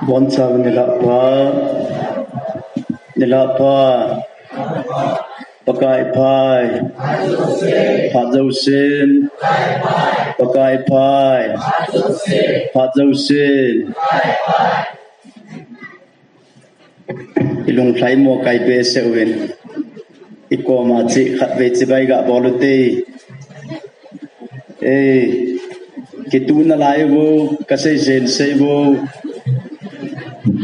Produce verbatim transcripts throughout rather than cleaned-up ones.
Bonchau nilhah pha, nilhah pha, Pakai pha, phat jousen, Pakai pha, phat jousen. I lunglhai mo kai behseh uvin. I koma chi khatvei chibai ga bol ute. Ei, kitu nalai vo, kasei sen sei vo.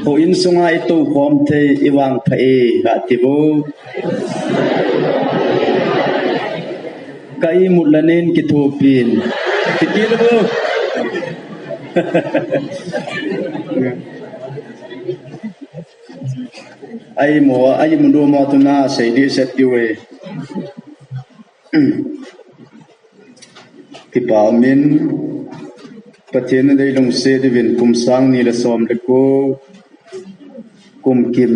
Houin sunga i tou khom thei i vangpha e, ga ti vo. Ka imut lanin kithopin. Kiti le vo. Ai mo, ai mo do mo tu na sei di set di ve. Kipah umin, Pathen in eidei lungset uvin kum sang ni le som le ko, kum kim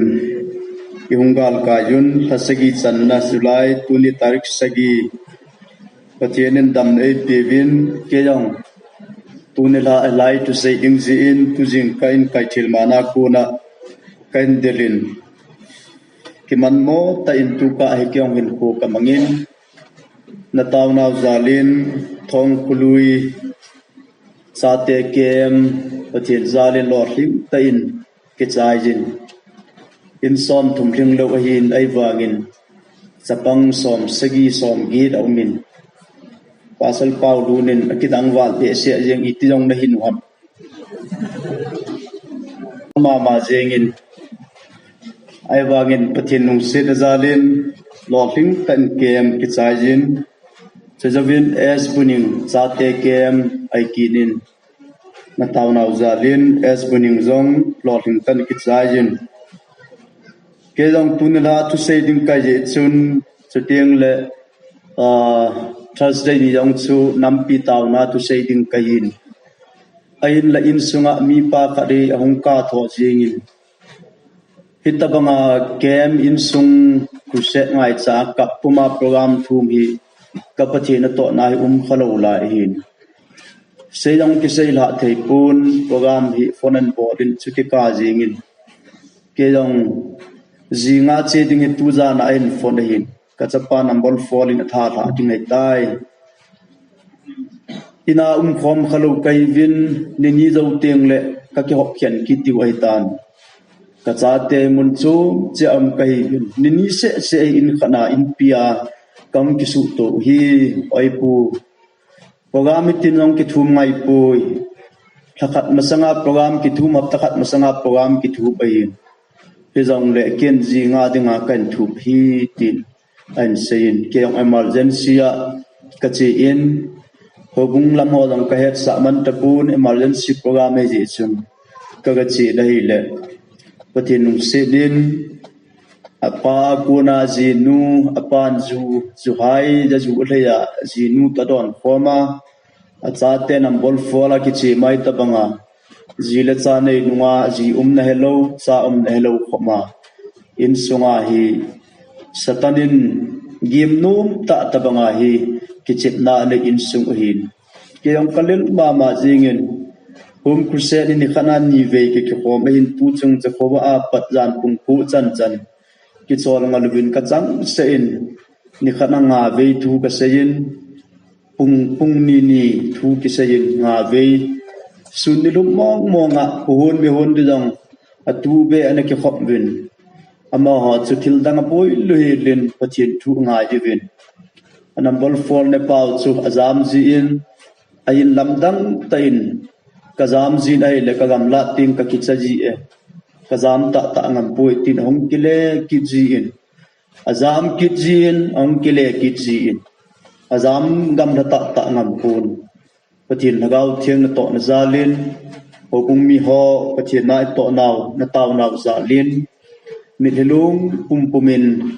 i hung galkai un, lha sagi channa July, tuni tarik sagi, Pathen in damna eipeuvin, kei jong tuni lha, lha thusei ding jeh in, tujing ka in kai thil mana kona ka in delin, kimanmo tah in tuka hi kei jong hinkho ka mangin, na taonau jalin, Thongkholui, chate kem, Pathen jalin lolhing tah in kichai jin. In som thum lhing lou ahin, ahivangin chapang som sagi som get aumin, Pasal Paulun in akidang val behseh jeng, iti jong nahin u ham. Mama jengin, ahivangin Pathen lungset ajalin, lolhing tah in kem kichai jin. Chujouvin S Buning chate kem ahi kit in, na taonau jalin, S Buning jong lolhing tah in kichai jin. Kei jong tuni lha thusei ding kahi jeh chun, chuteng le, ah, Thursday ni jong chu nampi taona thusei ding kahin. Ahinla insunga mipa khat hi ahung kap tho jingin. Hitabanga kem insung crusade ngaicha kap puma program thum hi ka Pathen natohna hi um khalou lai ahin. Sei jong kisei lhah thei pon program hi phone in bol in chu kikap jingin. Kei jong jinga che ding hi tujan a ahin phone ahin. Ka chapa number four in atha lhah ding ahitai. Ina um khom khalou kahiuvin, nini jou teng le ka kihop khen kit diu ahitan. Ka chate mun chom cheh a um kahiuvin. Nini seh seh in khat na inpi a ka hung kisuto u hi, oi pu. Program hitin jong kithum ngai poi. Lha khat masanga program kithum, hapta khat masanga program kithum ahin. Hijongle ken jinga dinga kahin thup hi tin ahin seiyin. Kei jong emergency a kachen, houbung lam ho jong kahetsah man tapon, emergency program ahi jeh chun ka, kachen ahile, Pathen lungset in, apa kona jinu, apan ju, juhai, jaju lhei a, jinu toh adon khom a, achate number four a kiche mai tabanga, ji le cha nei nunga, ji umna helou, cha umna helou khom a. Insunga hi, Satan in gimnum tah tabanga hi, kichepna anei insung ahin. Kei jong kalel mama jingin, Home Crusade ni khat na ni vei kikikhom ahin, tuchung Jehovah a pat jan pung ko chan chan kichol ngal uvin kachangseh in, ni khat na nga vei thu kaseiyin, pung, pung ni ni thu kiseiyin nga vei. Sun nilum mong mong a, pu hon mi hon di jong, atu be ana kikhop uvin. Amaho chu thil dang aboi lou helin Pathen thu angai uvin. A number four nepau chu ajam jin, a in lamdang tah in, kajam jin ahile kagamlat teng kakicha ji e. Kajam tah tah ngam poi tin ahung kile kit jin. Ajam kit jin, ahung kile kit jin. Ajam gamla tah tah ngam pon. Pathen Lhagao Theng natohna jalin, houbung mi ho, Pathen na itohnau, nataonau jalin, mitlhi lung pumpumin,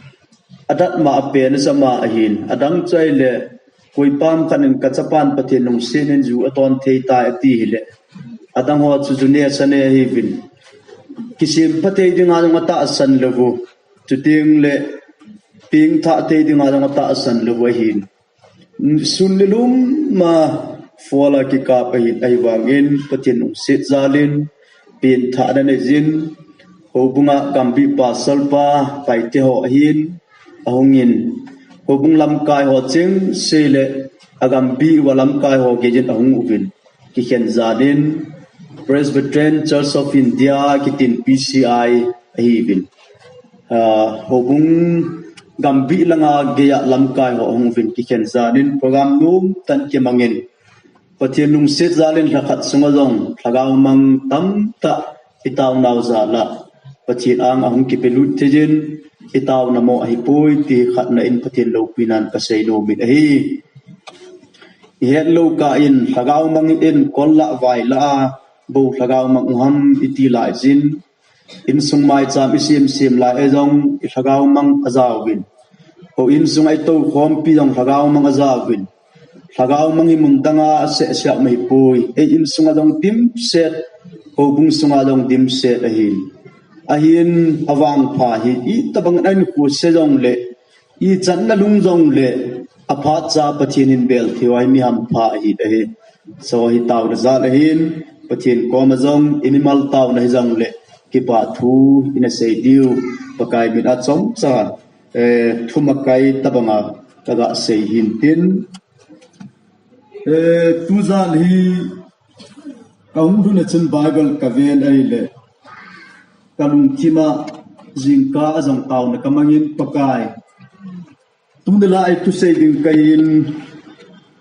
adat ma apen ajama ahin, adang chu ahile, koipa khat in kachapan Pathen lungset in ju aton thei tai ati hile, adang ho chu ju ne sa ne ahiuvin. Kisem pha thei dinga jong atahsan lou u, chuteng le, pengthah thei dinga jong atahsan lou u ahin. Sun nilum ma four a kikap ahin, ahivangin Pathen lungset jalin, pengthah ana nei jin, houbung a gampi pastor pa, paite ho ahin, ahung in, houbung lamkai ho cheng seh le, agampi uva lamkai ho gei jin ahung uvin, kikhen jan in, Presbyterian Church of India kitin P C I ahiuvin. Ah, houbung gampi langa geiya lamkai ho ahung uvin kikhen jan in program nomtah in kimangin. Pathen lungset jal in lhakhat sunga jong lhagao mang tamtah i taonau jal a Pathen ang ahung kipelut thei jin i taona mo ahipoi ti khatna in Pathen loupina in kasei nom in ahi. I het lou kah in lhagao mang in kol lah vai lah a bou lhagao mang u ham i ti lai jin. Insung maicham i sem sem lai a jong i lhagao mang ajaovin. Hou insung a i toukhompi jong lhagao mang ajaovin. Lhagao mang hi mun danga aseh seh mai poi. Ei insung a jong dimset, houbung sunga jong dimset ahin. Ahin avangpha hi itobang in ahin khuh se jongle, ichan na lung jongle, aphat cha Pathen in bel thei u ahi, mi hampha ahi ahi. So hi taona jal ahin, Pathen koma jong i mimal taona hi jongle, kipah thu ina sei diu, Pakai min a chomcha, eh, thumakai tobanga kaga sei hin tin. Eh, tu jal hi kahung lhun a chun Bible kaven ahile, kalungthim a jingkah a jong taona kamangin Pakai. Tuni la a i thusei ding kahin,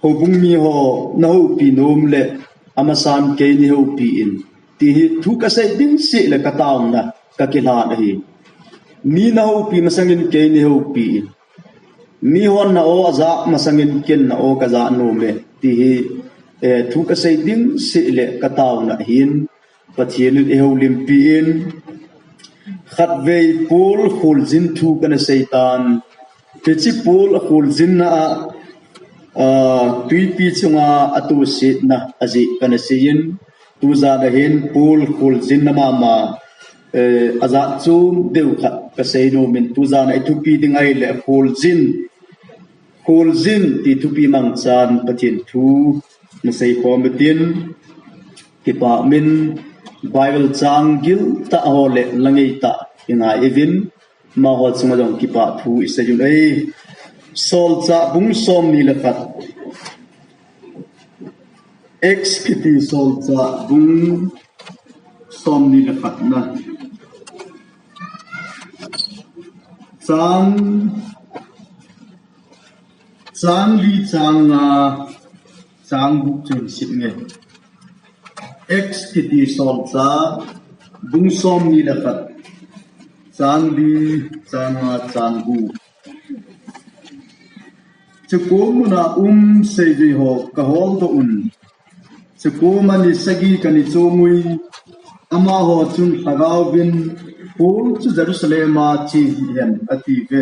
houbung mi ho na houpi nom le, amasan kei nei houpi in. Ti hi thu kasei ding seh le ka taona, kakilhan ahi. Mi na houpi masangin kei nei houpi in. Mi hon na o aja masangin ken na o kaja nom e. Ti hi, eh, thu kasei ding seh le ka taona ahin. Pathen in eihoulimpi in, khatvei Paul kholjin thu kana seitan. Hiche Paul akholjinna a, ah, twipi chunga atosetna ajeh kana seiyin, tujan a hin Paul kholjinna mama, eh, ajat chom deu khat kasei nom in, tujan a ithupi ding ahile kholjin, kholjin ti thupi mangchan Pathen thu nasei khom utin, kipah min Bible chang giltah ho le langei tah ingai uvin, amaho chunga jong kipah thu isei un ahi. Solchah bung somni le khat. Acts kiti Solchah bung somni le khatna. Chang, chang li, chang nga, chang gup chun sim nge. Acts kiti Solchah bung somni le khat. Chang li, chang nga, chang gup. Chukoma um seijui ho kaholdoh un. Chukoma ni sagi kana chom uve. Amaho chun lhagaovin Paul chu Jerusalem a che hih hen atiuve.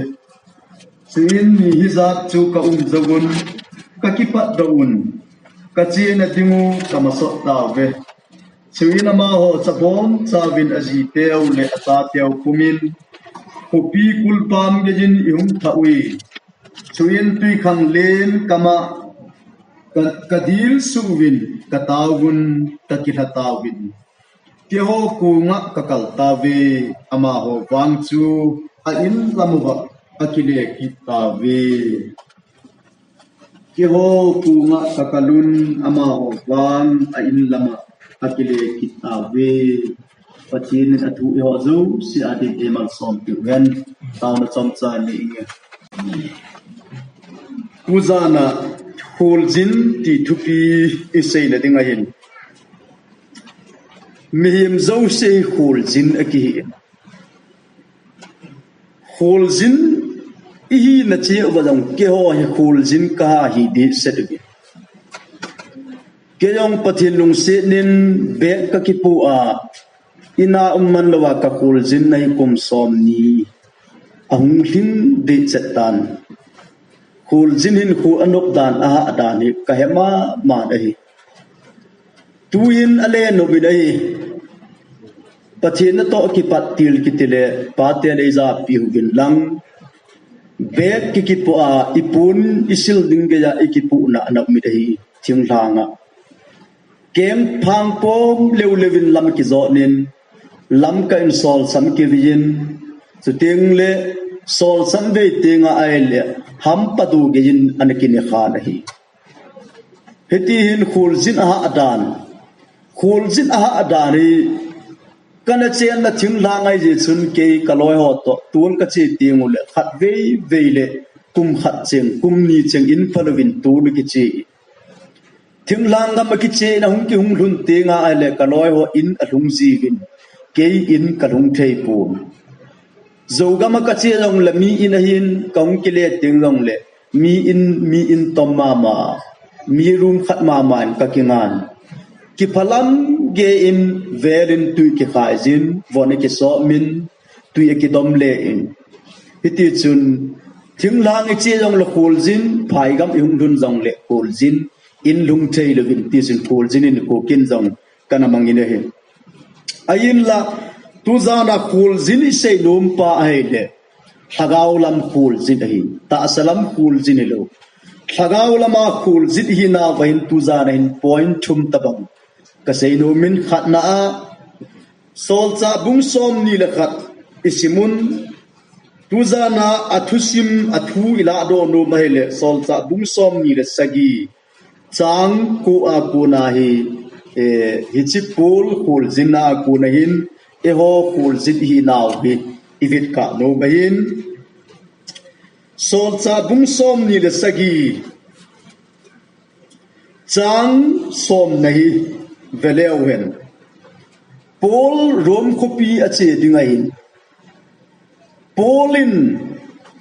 Chuin mi hijat chu kaum jouvun, kakipat doh un, kachena diu kamasot tauve. Chuin amaho chabonchauvin ajiteu le achateu pumin, khopi kulpam geiyin ihung thah uve. Chuin twikhanglen kama ka, kadilsuh uvin, kataovun, kakilha tauvin. Keiho koma kakal tauve, amaho vang chu a-in lam uva akile kit tauve. Keiho koma kakalun, amaho vang a-in lama akile kit tauve. Pathen in athu eiho jouse adin eimalsom peh uhen. Taona chomcha nei inge. Tujana kholjin ti thupi iseina ding ahin. Mihem jouse hi kholjin akihi in. Kholjin ihina cheh uva jong keiho hi kholjin kahi dehset uve. Kei jong Pathen lungset in bag kakipoh a, ina um man louva kakholjin nahi kum somni ahung lhing dehset tan. Kholjin hinkho anop dan, ahah dan hi kahe mama ahi. Tuin ale nop in ahi. Pathen natoh kipat til kiti le, pate le ijapi uvin lang. Bag kikipoh a, ipon isil ding geiya ikipohna ana um in ahi, thinglhang a. Keng phang pom leu leuvin lam kijot in, Lamka in solsam kivei in, chuteng le solsam vei teng a ahile hampa du gei in ana kine khan ahi. Hiti hin kholjin ahah dan, kholjin ahah dan hi kana chenna thinglhang ahi jeh chun kei ka loi ho toh tol ka che teng u le khat vei vei le kum khat cheng, kum ni cheng in phalou vin tol kiche. Thinglhang gam a kiche na hung kihung lhun teng a ahile ka loi ho in alhung jiuvin, kei in ka lhung thei pon. Zogam a ka che jong le mi in ahin, ka hung kile teng jong le mi in, mi in tom mama, mi room khat mama in ka kingan. Kiphalam gei in vel in tui kikhai jin, von akisop min, tui akidom le in. Hiti chun thinglhang i che jong le kholjin, phaigam i hung lhun jong le kholjin, in lhung thei louvin ti chun kholjin in ko kin jong kana mang in ahi. Ahinla, tujan a kholjin i sei nom pa ahile, lhagao lam kholjin ahi, tahsa lam kholjin hilou. Lhagao lama kholjin i hina uva hin tujan a hin point thum tabang ka sei nom in, khatna a, Solchah bung som ni le khat i sim un, tujan a athusim, athu i lahdoh nom ahile, Solchah bung som ni le sagi, chang ko a kona hi, eh, hiche Paul kholjinna a kona hin, eiho kholjin i hinau hi i vetkha nom ahin. Solchah bung som ni le sagi, chang som na hi ve leu hen. Paul Rom khopi a che ding ahin. Paul in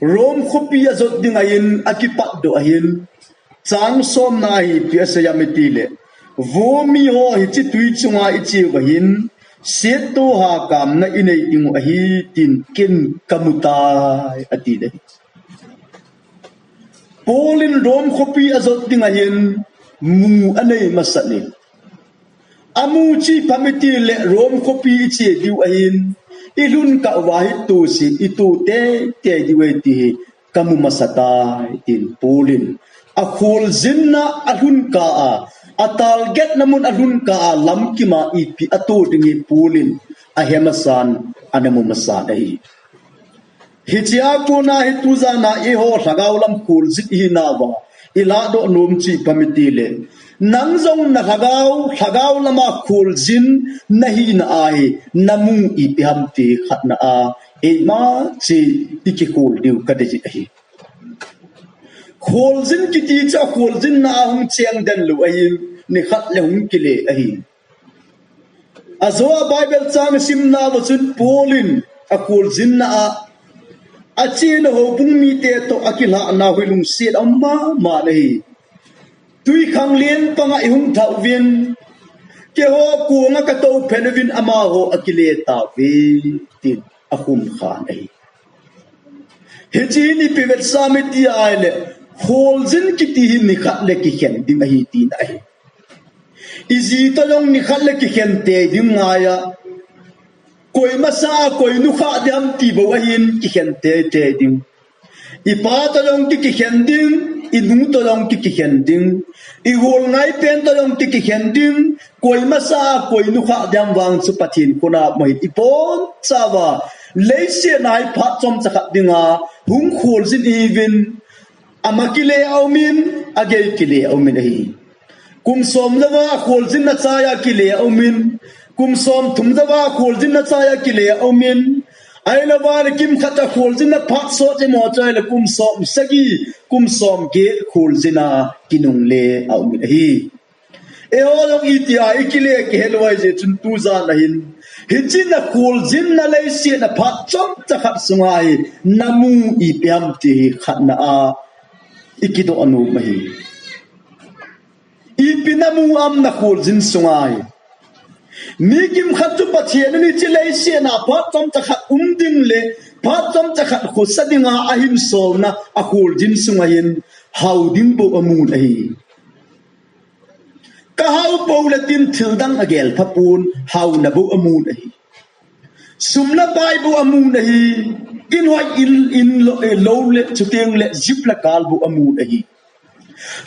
Rom khopi a jot ding ahin, a kipat doh ahin. Chang som na hi ipi a sei ham i ti le, vo mi ho hiche tui chunga i che uva hin, siettoh hakamna i nei ding u ahi, tin ken ka mu tai, a ti le. Paul in Rom khopi a jot ding ahin, mu a nei masa in. A mu chu ipi ham i ti le Rom khopi i che diu ahin, i lhun kah uva hi tohse, i toh teitei diu ahi ti hi ka mu masa tai, tin Paul in a kholjinna a lhun kah a, a target na mun a lhun kah a lamkim a ipi a toh ding hi Paul in a he masan, ana mu masan ahi. Hiche a kona hi tujan a eiho lhagao lam kholjin i hina uva i lahdoh nom chu ipi ham i ti le, nang jong na lhagao, lhagao lama kholjin na hina a hi na mu ipi ham ti khatna a, eima chu i kikhol diu ka deichin ahi. Kholjin kiti chu a kholjinna a hung cheng den lou ahin, nikhat le hung kile ahi. Ajo a Bible chang i simna uva chun Paul in a kholjinna a, a chena houbung mite toh a kilhahna u hi lungset a um mama ahi. Twikhanglen panga i hung thah uvin, keiho kong a ka tou phen uvin amaho a kile tauve, tin a khum khan ahi. Hiche hi ipi vetsahna ham i ti ahile, kholjin kiti hi nikhat le kikhen ding ahi tina ahi. I ji toh jong nikhat le kikhen tei ding ngai a, koi masa a koi nukhah ding ham ti bou ahin kikhen teitei ding. I pa toh jong ki, kikhen ding, i nu toh jong ki, kikhen ding. I hol ngai pen toh jong ki, kikhen ding. Koi masa a koi nukhah ding ham vang chu Pathen khut a um ahin, i boncha uva leiset a hi phat chomcha khat dinga hung kholjin i hiuvin, ama kile a um in, a gei kile a um in ahi. Kum som louva a kholjinna chai a kile a um in, kum som thum louva a kholjinna chai a kile a um in, ahilouva le kimkhat a kholjinna phat sot jeng mo chu ahile kum som sagi, kum som get kholjin a kinungle a um in ahi. Eiho jong itia i kile kihe lou ahi jeh chun tujan a hin, hiche na kholjinna leiset a phat chomcha khat sunga hi na mu ipi ham ti hi khatna a i kidoh nom ahi. Ipi na mu ham na kholjin sunga hi? Mi kimkhat chu Pathen in hiche leiset a phat chomcha khat um ding le phat chomcha khat khosa dinga ahin solna a kholjin sunga hin hao ding bou amun ahi. Ka hao pou le tin thil dang agel pha pon, haona bou amun ahi. Sum le pai bou amun ahi. In hoi in, in lou, eh, lou le chuteng le jip le kal bou amun ahi.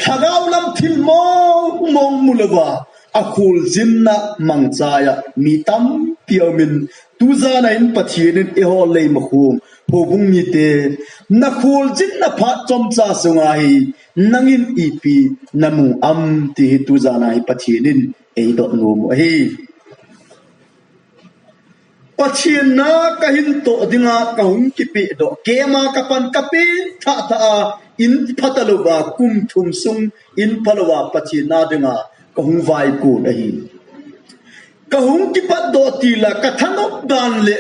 Lhagao lam thil mong mong mu louva, a kholjinna mangchai a mi tampi aumin, tujana in Pathen in eiho Leimakhong houbung mite, na kholjinna phat chomcha sunga hi nangin ipi na mu am ti hi tujana hi Pathen in eidoh nom u ahi. Pathen na kahin toh dinga kahung kipehdoh, keima kapan kapen thah thah a, in phatalou va kum thum sung in phalou va Pathen na dinga kahung vaikon ahi. Kahung kipatdoh tila kathanop dan le,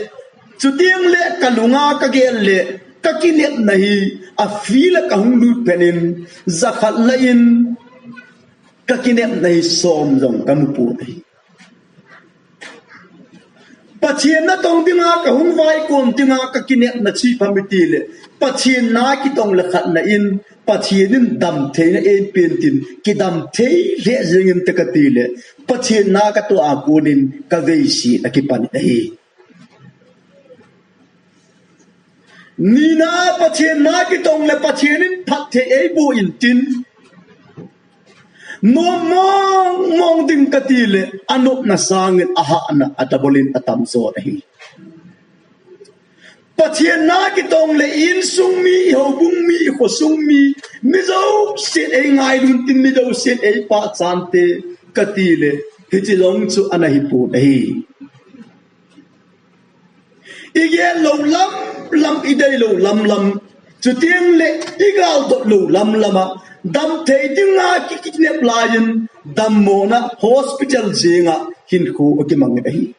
chuteng le kalunga kagel le, kakinepna hi a field a kahung lut phat in, jakhat lah in kakinepna hi som jong kamu pon ahi. Pathen natong dinga kahung vaikon dinga kakinepna chi pha mi tile, Pathen na kitong le khatna in, Pathen in damtheina eipen tin, kidam thei lheh jeng inte katile, Pathen na katoh a konin kaveiset akipan ahi. Nina, Pathen na kitong le Pathen in phatthei eiboh intin, nom mong mong ding katile, anopna sangin ahahna a double in atam jo ahi. Pathen na kitong le insung mi, ihoubung mi, ikhosung mi, mi jousen eingailun tin, mi jousen eipachan te katile, hiche jong chu ana hipon ahi. Igel lou lam lam, idei lou lam lam, chuteng le igaldoh lou lam lam a, damthei dinga ki, kikinep laiyin, dammona hospital jenga hinkho akimang ahi.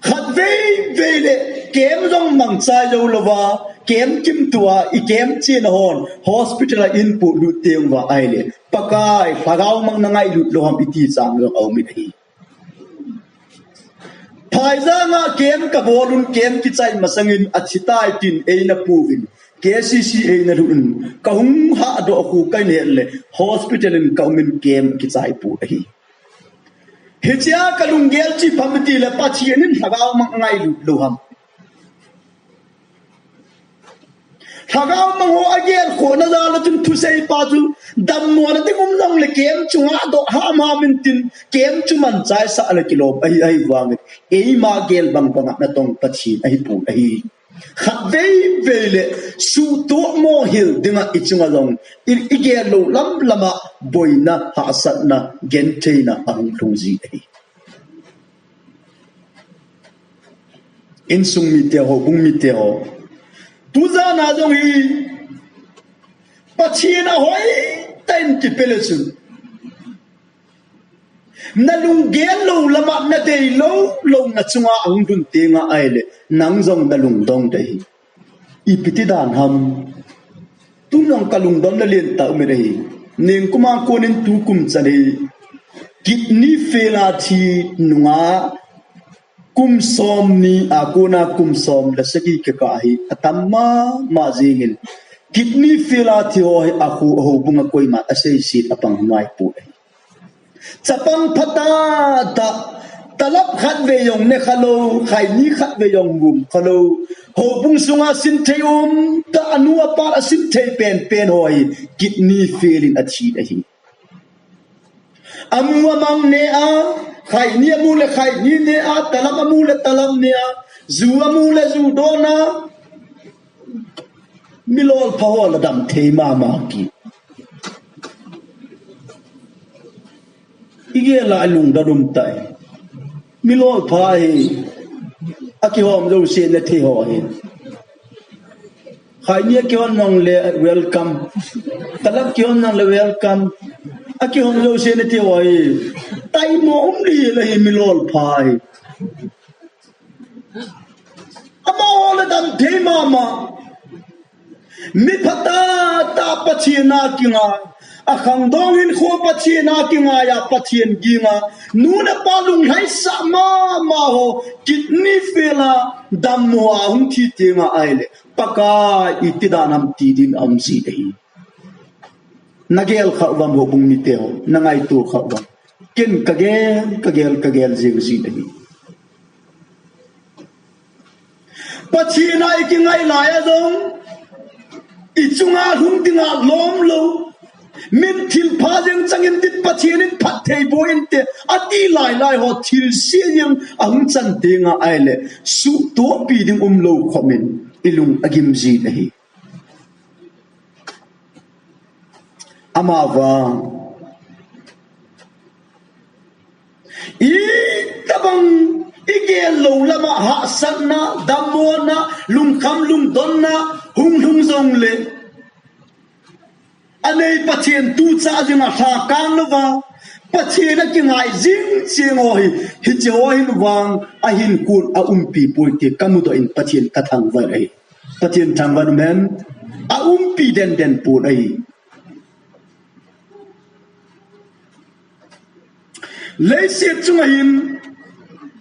Khatvei vei le camp jong mangchai jou louva, camp kimtua i camp chena hon hospital a eipuilut teng uva ahile, Pakai, lhagao mang nangailut lou ham iti chan jong aumin ahi. Phaijang a camp kabolun, camp kichai masangin athi tai tin eina puovin, K C C eina lhutun, kahung hahdoh khu kahin het le hospital in kaumin camp kichai pon ahi. Hichea kalunggel chi pha mi tile, Pathen in lhagao mang angailut lou ham. Lhagao mang ho agelkhohna jal a chun thusei pa chu, dammona ding um jongle camp chunga doh hahmaham intin, camp chu manchai sah le kilom ahi, ahivangin eima gel bang banga natong Pathen ahipon ahi. Khatvei vei le suhtoh mohil dinga ichunga jong i, igel lou lam lama boina, hahsatna, gentheina ahung lhung ji ahi. Insung mite ho, houbung mite ho, tujana jong hi Pathen a hoitah in kipe le chun, nalunggel lou lama nadei lou louna chunga ahung lhun tenga ahile, nang jong nalungdong ding ahi. Ipi ti dan ham? Tun jong kalungdonna lentah umin ahi. Nikum a konin tukum chan hi kidney fail a thi nunga kum somni a kona kum som le sagi kikah hi atam mama jengin, kidney fail a thi ho hi akho, ahoubunga koiman aseiset apang naipon ahi. Chapang phatah tah, talab khatvei jong ne khalou, khaini khatvei jong mum khalou, houbung sunga sinthei umtah, anu apa a sinthei penpen ho hi kidney fail in athi ahi. Amu amang ne a, khaini amu le khaini ne a, talab amu le talab ne a, ju amu le ju don a, milolpha ho la damthei mama ki. Igel a lungdon um tai. Milolpha hi akihom jouse nathei ho hi. Khaini akihon jongle welcome. Talab kihon jongle welcome. Akihom jouse nathei ho hi. Taimo um lheh ahi milolpha hi. Amaho la damthei mama. Mi phatah tah Pathen a kingai. Akhangdong hinkho Pathen a kingai a, Pathen ginga. Nu le pa lunglhaisah mama ho kidney fail a dammo a hung thi tenga ahile, Pakai, iti dan ham ti din aum ji ahi. Nagel kha uvam houbung mite ho, nangaito kha uvam? Ken kagel, kagel, kagel jeng jin ahi. Pathen a ikingai lai a jong, ichunga lhung dinga lom lou, Min thilpha jeng changin dit Pathen in phatthei boh inte ati lailai ho thilse jeng ahung chan tenga ahile, suhtohpi ding umlou khomin ilung agim jin ahi. Amavang itobang igel lou lama hahsatna, dammona, lungkham lungdonna hung lhung jongle, anei Pathen tucha dinga lhakang louva Pathen akingai jing jeng ho hi, hiche ho hin vang ahinkho a umpi poi ti kamudoh in Pathen kathangvah ahi. Pathen thangvah in umhen. Aumpi denden pon ahi. Leiset chunga hin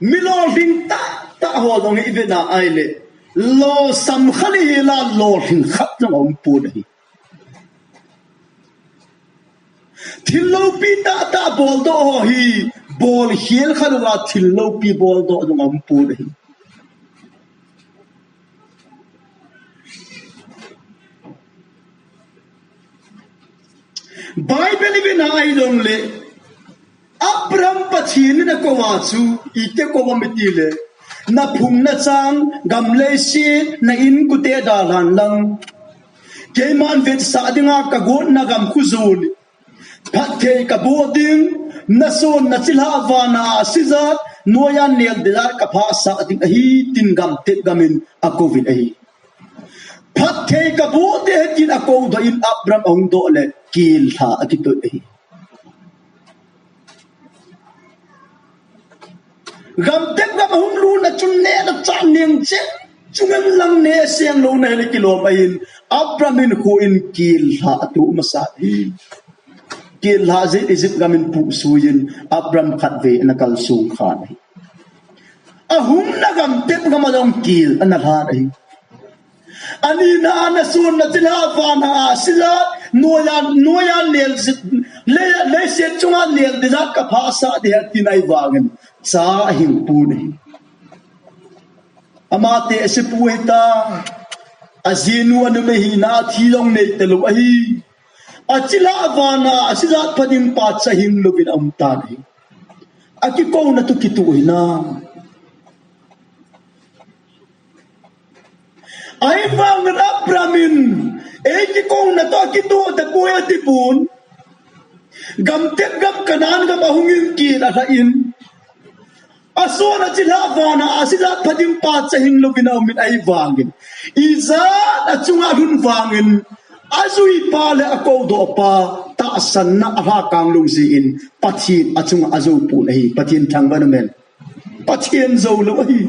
mi lolhing tahtah ho jong hi ivena ahile, lolsam khat ihi la lolhing khat jong aumpon ahi. Thil loupi tahtah boldoh ho hi bolkhel khat uva thil loupi boldoh jong aumpon ahi. Bible ivena ahijongle, Abraham Pathen in akouva chu iti akouvam itile, naphung nachang, gam leiset, na inkote dalhan lang, keiman vetsah dinga kagotna gam khu jon, phatthei kaboh ding, nason nachilhah vana ahsi jat, noiya nel ding jat kaphahsah ding ahi, tin gamtep gamin akouvin ahi. Phatthei kaboh ding ahi tin akoudoh in Abraham ahung doh le, kel lha akitoh ahi. Gamtep gam ahung lutna chun neh le chah neng cheh, chungin lang neh seng louna hi kilom ahin, Abraham hinkho in kel lha atoh masa ahi. Kel lha jeh Egypt gamin puhsuiyin Abraham khatvei ana kalsong khan ahi. Ahungna gamtep gam a jong kel ana lhan ahi. Anina a nason nachilhah vana ahsi jat, noiya, noiya nel, lei, leiset chunga nel ding jat kaphahsah ding ahi tin ahivangin cha ahing pon ahi. Ama tehsepu ahita, ajinu anumei hina a thi jong neitalou ahi. Achilhah vana ahsi jat pha ding pa cha hing louvin aumtan ahi. Akikouna toh kitoh hinam? Ahivangin Abraham in, eikikouna toh akitoh tapoi atipon. Gamtep gam Canaan gam ahungin kel alhan, ason achilhah vana ahsi jat pha ding pa cha hing louvin aumin ahivangin, ijat achunga alhun vangin, ajuipa le akoudohpa tahsanna alhakang lou jeh in Pathen achunga ajoupon ahi. Pathen thangvah in umhen. Pathen joulou ahi.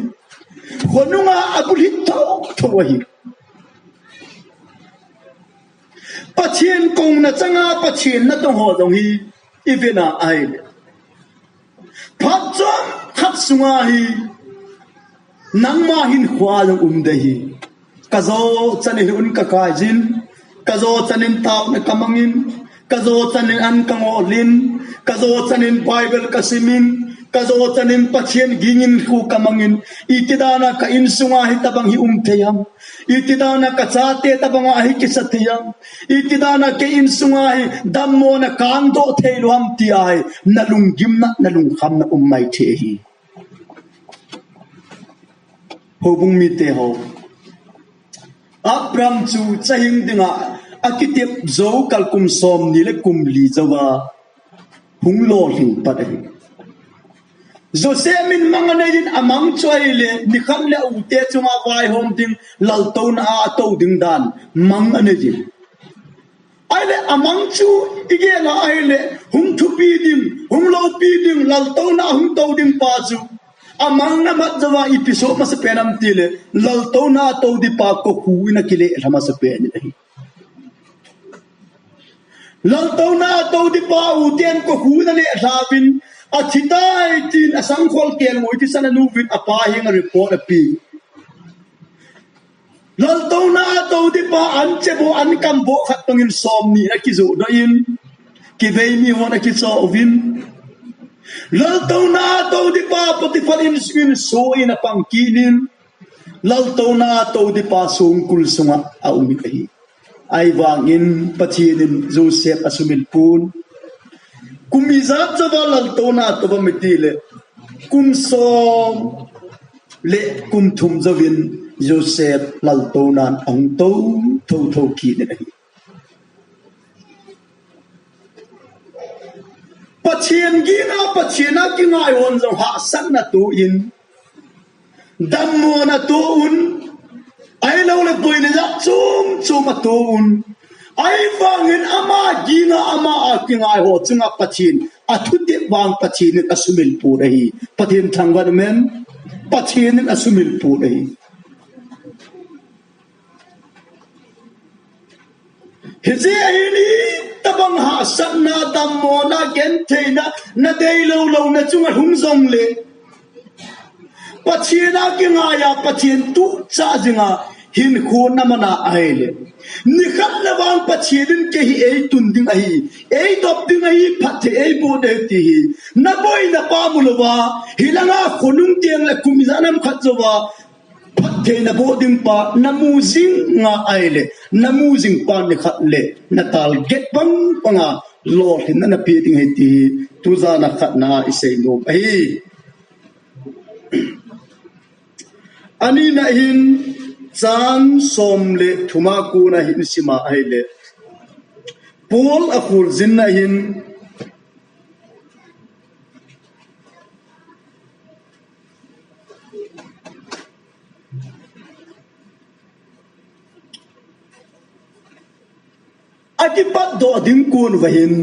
Khonunga abulhit thouthou ahi. Pathen kouna changa Pathen natong ho jong hi ivena ahile, phat chomkhat sunga hi nangma hinkhoa jong um ding ahi. Kajo chan in lhun kakaijin, kajo chan in taona kamangin, kajo chan in an kangolin, kajo chan in Bible kasimin, kajo chan in Pathen gingin khu kamangin, iti dana ka insunga hitobang hi um thei ham? Iti dana kachate tobanga hi kisa thei ham? Iti dana kei insunga hi dammona kangdoh theilou ham tia hi nalunggimna, nalungkhamna um maithei ahi. Houbung mite ho, Abraham chu cha hing dinga akitep jou kalkum somni le kum li jouva hung lolhing pat ahi. Joseph in mang aneiyin, amang chu ahile nikhat le ute chunga vaihom ding, laltouna a atou ding dan mang aneiyin. Ahile amang chu igel a ahile hung thupi ding, hung loupi ding, laltouna a hung tou ding pa chu amang amat jouva ipi soh masapen ham tile, laltouna a tou ding pa kokhuh in akilelha masapen in ahi. Laltouna a tou ding pa uten kokhuh in alelhauvin, athitai tin asangkhol kelngoi thisan anuvin apa henga report ape. Laltouna a tou ding pa ancheboh, ankam boh khat bangin somni in akijohdoh in, kivei mihon akichoh uvin. Laltouna a tou ding pa Potiphar insungin soh in apang kit in, laltouna a tou ding pa songkul sunga aumin ahi. Ahivangin Pathen in Joseph asumil pon. Kum ijat chauva laltouna atoh uvem itile, kum som le kum thum jouvin Joseph laltounan ahung tou thotho kit in ahi. Pathen gina, Pathen a kingai hon jong hahsatna atoh in, dammona atoh un, ahilouleh boina jat chom chom atoh un. Ahivangin ama gina, ama a kingai ho chunga Pathen athutep vang Pathen in asumil pon ahi. Pathen thangvah in um hen. Pathen in asumil pon ahi. Hijeh hin itobang hahsatna, dammona, gentheina, nadei lou louna chunga hung jongle, Pathen a kingai a, Pathen tucha jinga hinkho naman a ahile, nikhat le vang Pathen in kei hi eitun ding ahi, eidop ding ahi, phatthei eiboh ding ahi ti hi naboina pa mu louva, hilanga khonung teng le kum ijat nam khat jouva phatthei naboh ding pa namu jing a ahile, namu jing pa nikhat le na target bang banga lolhinna nape ding ahi ti hi tujana khatna a isei nom ahi. Anina hin, chang som le thum a kona hin isima ahile, Paul akholjinna hin, akipatdoh ding kon uva hin,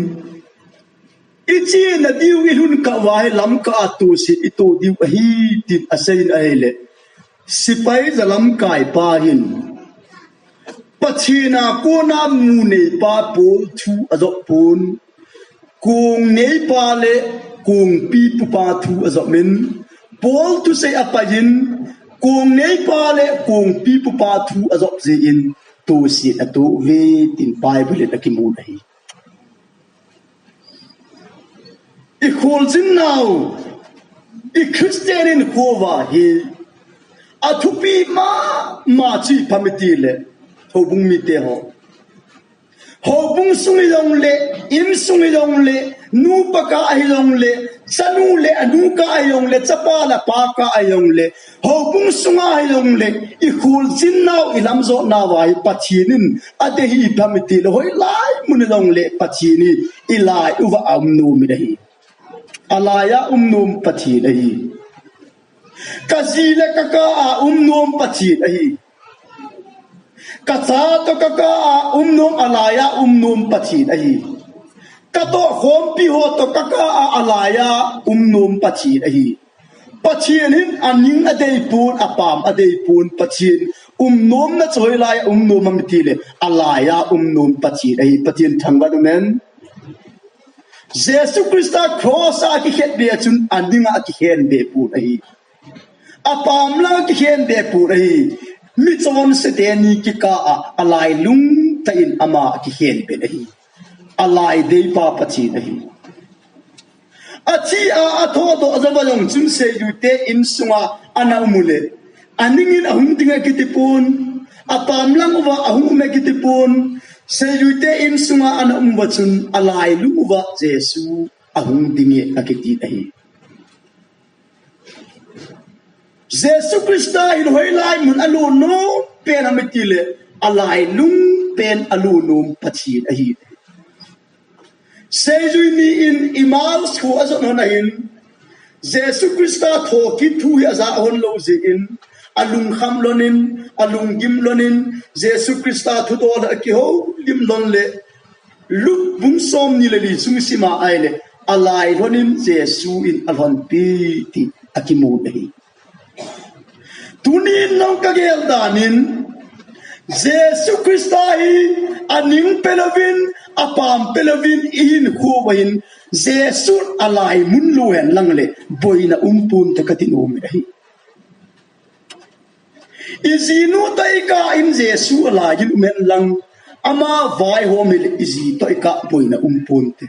ichena diu ilhun kah uva hi lamkah a tohset ito diu ahi, tin aseiyin ahile, sepai jalamkai pa hin, Pathen a kona mu neipa Paul thu ajop pon, kong neipa le kongpipupa thu ajop in, Paul thusei apaiyin, kong neipa le kongpipupa thu ajop jeh in tohset atoh uve, tin Bible in akimun ahi. Ikholjin nau, i Christian in khovah hi athupi mama chu ipi ham itile, houbung mite ho, houbung sung hijongle, insung hijongle, nupa kah hijongle, chanu le anu kah hijongle, chapa le apa kah hijongle, houbung sunga hijongle, ikholjin nau, ilamjot nauva hi Pathen in adei hi ipi ham itile, hoilai mun hijongle Pathen hi ilai uva aum nom in ahi. Alai a um nom Pathen ahi. Kaji le kakah a um nom Pathen ahi. Kacha toh kakah a um nom, alai a um nom Pathen ahi. Katohkhompi ho toh kakah a, alai a um nom Pathen ahi. Pathen hin aning adeipon, apam adeipon, Pathen umnomna chu hoilai a um nom ham itile, alai a um nom Pathen ahi. Pathen thangvah in um hen. Jesu Christa cross a akikhetbeh a chun aning a akikhenbeh pon ahi. Apam lang a akikhenbeh pon ahi. Michonse teni kikah a, alailung tah in ama akikhenbeh ahi. Alai deipa Pathen ahi. Athi a athodoh jouva jong chun seijuite insunga ana um uleh, aning in ahung ding akitipon, apam lang uva ahung um akitipon, seijuite insunga ana um uva chun alailung uva Jesu ahung ding e akiti ahi. Jesu Christa hin hoilai mun alo nom pen ham itile, alailung pen alo nom Pathen ahi. Seijui ni in Emmaus kho ajon hon ahin, Jesu Christa thokit thu hi ajah hon lou jeh in, alungkham lon in, alunggim lon in, Jesu Christa thudol a akihoulim lon le, Luke bung somni le li sung isima ahile, alai lhon in Jesu in alhonpi ti akimun ahi. Tunin jong kagel dan in, Jesu Christa hi aning pelouvin, apam pelouvin ihinkho uva hin, Jesu alai mun lou hen lang le boina um ponte kati nom ahi. Ijinu toh ikah in Jesu alai in um hen lang, ama vaihom hile iji toh ikah boina um ponte.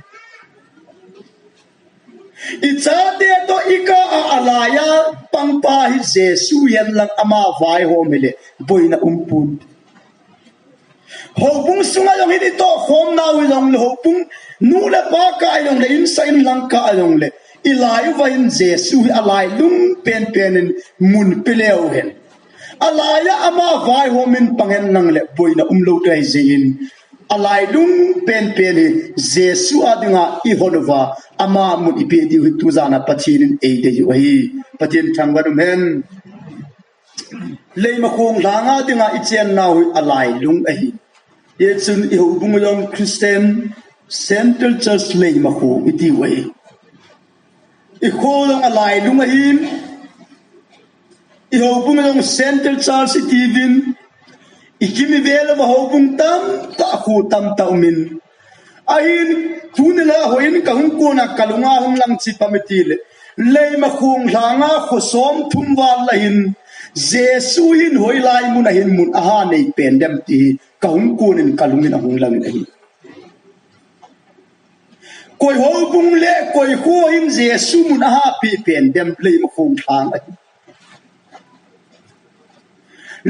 Ichate toh ikah a alai a pangpa hi Jesu hen lang, ama vaihom hile boina um ponte. Houbung sunga jong hin itoh khom nau hi jongle, houbung nu le pa kah a jongle, insa inlang kah a jongle, ilai uva hin Jesu hi alailung penpen in mun pe leu hen. Alai a ama vaihom in pang hen lang le boina umlou thei jeh in, alailung penpen hi Jesu a dinga ihon uva ama mun ipeh diu hi tujan a Pathen in eidei u ahi. Pathen thangvah in umhen. Leimakhong lhanga dinga ichen nau hi alailung ahi. Hichun ihoubung jong Christian Central Church Leimakhong itiu ahi. Ikho jong alailung ahin, ihoubung jong Central Church itiuvin, ikim ivel uva houbung tamtah, kho tamtah umin. Ahin, tuni la houin kahung kona kalunga hung lang chu ipi ham itile, Leimakhong lhanga kho somthum val a hin, Jesu hin hoilai mun a hin mun aha nei pen dem ti hi kahung konin kalungin ahung langin ahi. Koi houbung le koi kho hin Jesu mun aha pe pen dem Leimakhong lhang ahi.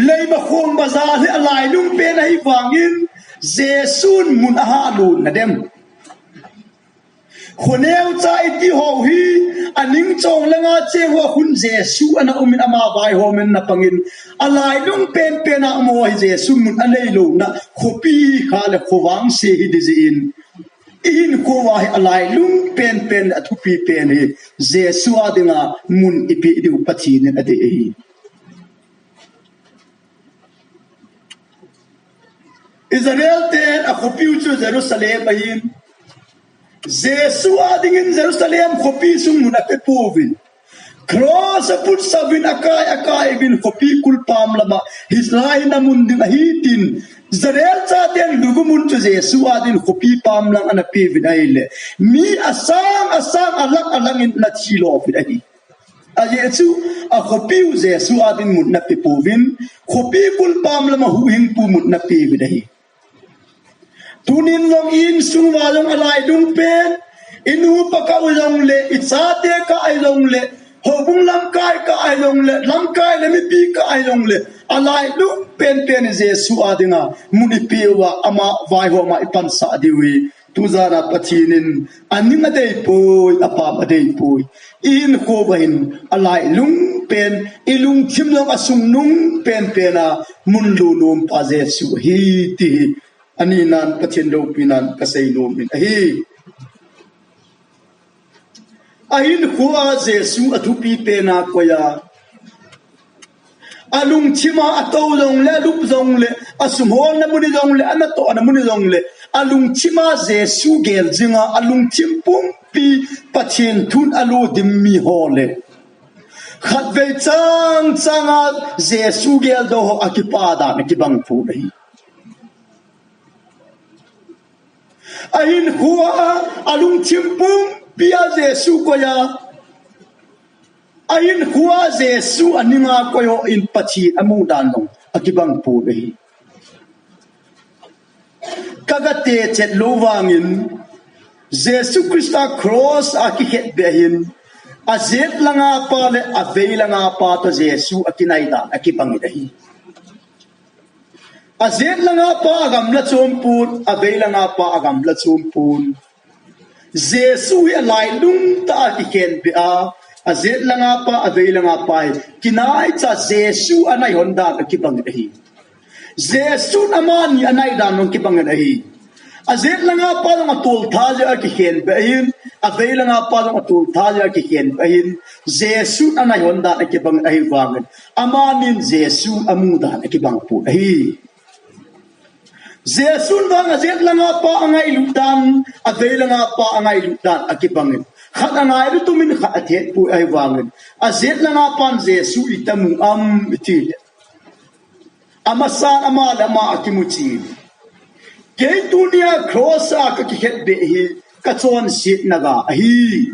Leimakhong bazar hi alailung pen ahivangin Jesun mun aha lutna dem. Khoneu cha iti ho hi aning chong langa cheng ho khun Jesu ana umin ama vaihom in ana pangin alailung penpen a um ho hi Jesu mun anei louna khopi kha le khovangse hi ding jeh in, ihinkho uva hi alailung penpen le athupi pen hi Jesu a dinga mun ipeh diu Pathen in adei ahi. Israel ten akhopiu chu Jerusalem ahin, Jesu a dingin Jerusalem khopi sung mun apepouvin, cross aputsauvin akai akai uvin khopi kulpam lama hilai na mun ding ahi tin, Israel chaten lugu mun chu Jesu a dingin khopi pam lang ana peuvin ahile, mi asang asang alakh alakh in ana thi louvin ahi. Ajeh chu akhopiu Jesu a dingin mun ana pepouvin, khopi kulpam lama huhhingpu mun ana peuvin ahi. Tunin jong insung uva jong alailung pen, inu ipa kah u jongle, ichate kah u jongle, houbung lamkai kah u jongle, lamkai le mipi kah u jongle, alailung penpen Jesu a dinga mun ipeh uva ama vaihom a ipansah diu hi tujan a Pathen in aning adeipoi, apam adeipoi. Ihinkho uva hin alailung pen, ilungthim jong asungnung penpen a mun lunom pa Jesu ahi ti hi aninan Pathen loupinan kasei nomin ahi. Ahinkho a Jesu athupi pen a koi a, alungthim a atou jongle, alup jongle, asumholna mun jongle, anatohna mun jongle, alungthim a Jesu gel jinga alungthim pumpi Pathen thun alo dim mi ho le khatvei chang changa Jesu geldoh ho akipa dan akibang pon ahi. Ahinkho a alungthim pumpi a Jesu koi a, ahinkho a Jesu aninga koi ho in Pathen amu dan jong akibang pon ahi. Kaga techet lou vangin Jesu Christa cross a kikhetbeh ahin, ajet langa pa le avei langa pa toh Jesu akinai dan akibangin ahi. Ajet langa pa agamla chompon, avei langa pa agamla chompon. Jesu hi alailung tah a kikhenbeh a, ajet langa pa, avei langa pa hi kinaicha Jesu anaihon dan akibangin ahi. Jesun amani anai dan jong kibangin ahi. Ajet langa pa jong atoltha jeh a kikhenbeh ahin, avei langa pa jong atoltha jeh a kikhenbeh ahin, Jesun anaihon dan akibangin ahivangin, amanin Jesu amu dan akibang pon ahi. Jesun vang ajet langa pa angailut dan, avei langa pa angailut dan akibangin, khat angailut umin khat athetpoi ahivangin, ajet langa pan Jesu iti amu am itile, amasan ama le ama akimuchen, kei tunia cross a kakikhetbeh hi kachonsetna ga ahi.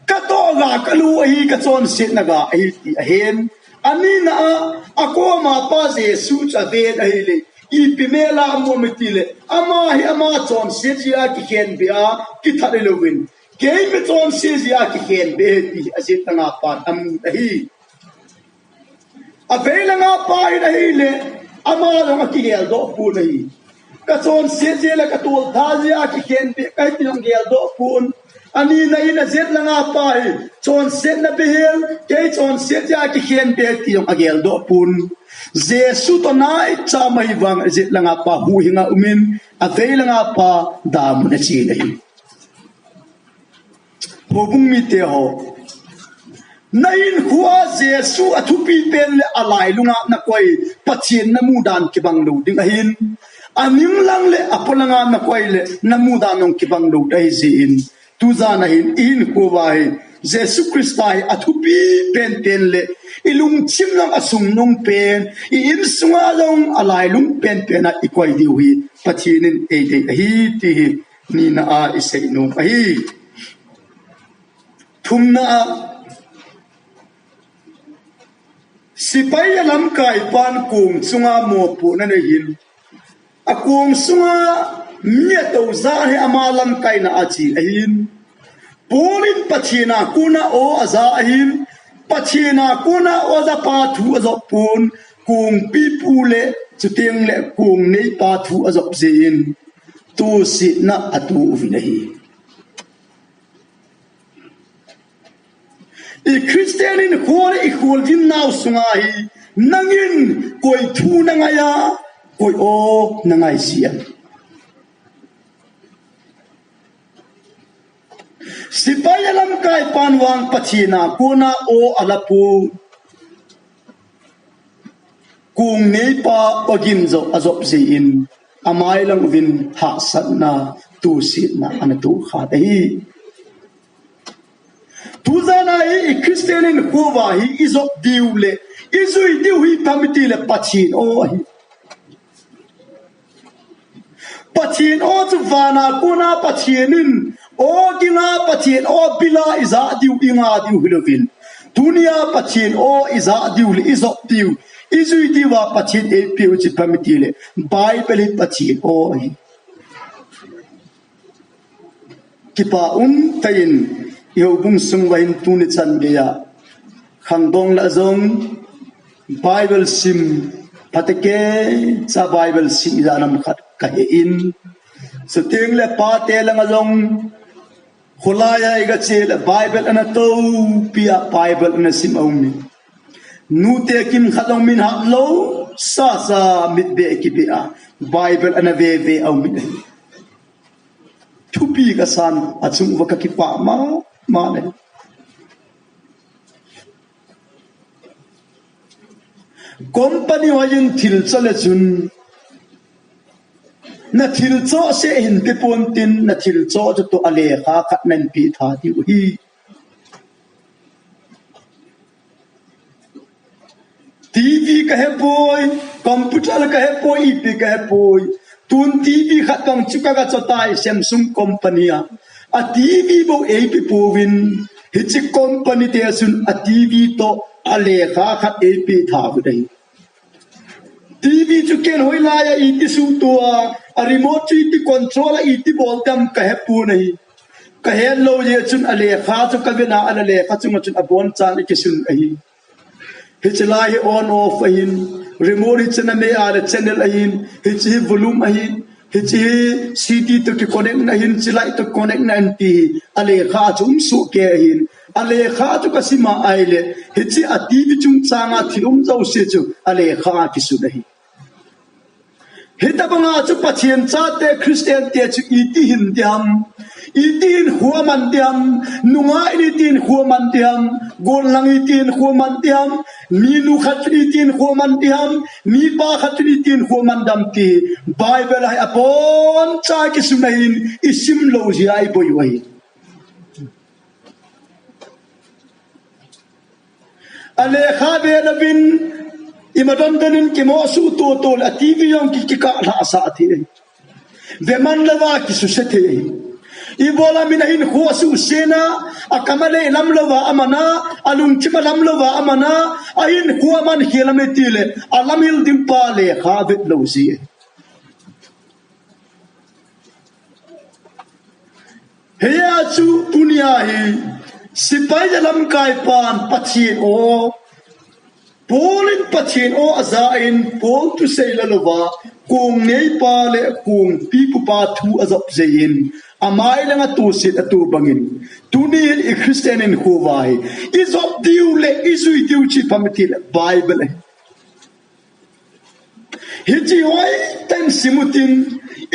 Katoh ga kalu ahi, kachonsetna ga ahi ti ahen. Anina a, akoma pa Jesu chu aven ahile, ipi mel a amu am itile, ama hi ama chonset jeh a kikhenbeh a, kithat hilouvin, kei michonse jeh a kikhenbeh ahi ti ajet langa pan amun ahi. Avei langa pa in ahile, Ama jong akigel doh pon ahi. Ka chonset jeh le ka toltha jeh a kikhen beh kahi ti jong gel doh pon. Ani na in a jet langa pa hi chonsetna behel, kei chonset jeh a kikhen beh ti jong agel doh pon. Jesu toh naicha mai vang a jet langa pa huhhing a um in, avei langa pa damun a che ahi. Houbung mite ho, na hinkhoa Jesu a thupi pen le a lailunga na koi, Pathen na mudan kibang lou ding ahin. A ninglang le a polanga na koi le na mudan jong kibang lou ding ahi jeh in. Tujan a hin i hinkhoa hi Jesu Christa hi a thupi penpen le i lungthim jong a sungnung pen, i insunga jong a lailung penpen a i koi diu hi Pathen in eidei ahi ti hi nina a i seinom ahi. Thumna a, sepai a lamkai pan kong chunga mopohna nei hin, a kong sunga mi a tou ja hi ama lamkaina a che ahin. Paul in Pathen a kona aw a ja ahin, Pathen a kona aw ja pa thu a jop pon, kongpipu le chuteng le kong neipa thu a jop jeh in, tosetna a to uvin ahi. I Christian hinkho le i kholgin nau sunga hi, nangin koi thu na ngai a, koi aw na ngai jia. Sepai a lamkai pan vang Pathen a kona aw a la pon. Kong neipa aw gin jop a jop jeh in, amai lang uvin hahsatna, tosetna ana to kha ahi. Tujan a hi i Christian hinkhoa hi i jop diu le i jui diu hi ipi ham iti le Pathen aw ahi. Pathen aw chu vana kona Pathen in aw ging a, Pathen aw bil a i ja diu, i nga diu hilouvin, tunia Pathen aw i ja diu le i jop diu, i jui diu a Pathen eipeh u chu ipi ham iti le Bible hi Pathen aw ahi. Kipa umtah in i houbung sung uva hin tuni chan geiya khangdong lah jong Bible sim phatecha, Bible sim ijat ham khat ka he in, chuteng le pate langa jong kholai a i ga che le Bible ana topi a Bible ana sim a um in, nute kimkhat jong min hap lou sasa mit beh kibeh a Bible ana veve a um in. Thupi ka san, a chung uva ka kipah mama e. Company hoi in thil cho le chun, na thil cho seh hin pe pon tin, na thil cho chu toh a lekha khat nan pe tha diu ahi. TV ka he poi, computer ka he poi, ipi ka he poi. Tun TV khat bang chu ka ga cho tai, Samsung company a. A TV bou ei pe pouvin, hiche company te a chun a TV toh a lekha khat ei pe tha u ahi. TV chu ken hoilai a iti suhto a, a remote chu iti control a iti bol dem ka he pon ahi. Ka het lou jeh chun a lekha chu ka ven a, a lekha chunga chun a bon chan i kisun ahi. Hiche lai hi on off ahin, remote hiche na me a le channel ahin, hiche hi volume ahin, hiche hi CD toh ki connect na ahin, hiche light toh connect na ahin ti hi a lekha chu um soh kei ahin. A lekha chu ka sim a ahile, hiche a TV chungchang a thil um jouse chu a lekha a kisun ahi. Hitabanga chu Pathen chate Christian te chu iti hin ding ham, iti hinkho a man ding ham, nungah in iti hinkho a man ding ham, golhang iti hinkho a man ding ham, minu khat chun iti hinkho a man ding ham, mipa khat chun iti hinkho a man ding ham ti Bible a hi abonchan kisun ahin, i sim lou jeh a i boi u ahi. A lekha ve louvin, ima don don in kimoh suhto to le a TV jong ki, kikah lhah sah thei. Ve man louva kisuse thei. Ibola min a hinkho a suse na, a kam a lei lam louva a man a, a lungthim a lam louva a man a, a hinkho a man khel a me ti le, a lam hil ding pa lekha vet lou jeh. Hia chu tunia hi, sepai a lamkai pan Pathen aw, Paul in Pathen aw aja in, Paul thusei la louva, kong neipa le kong pipupa thu ajop jeh in, amai langa toset ato bangin, tuni hin i Christian hinkho uva hi, ijop diu le ijui diu chu ipi ham itile Bible ahi. Hiche hoitah in sim utin,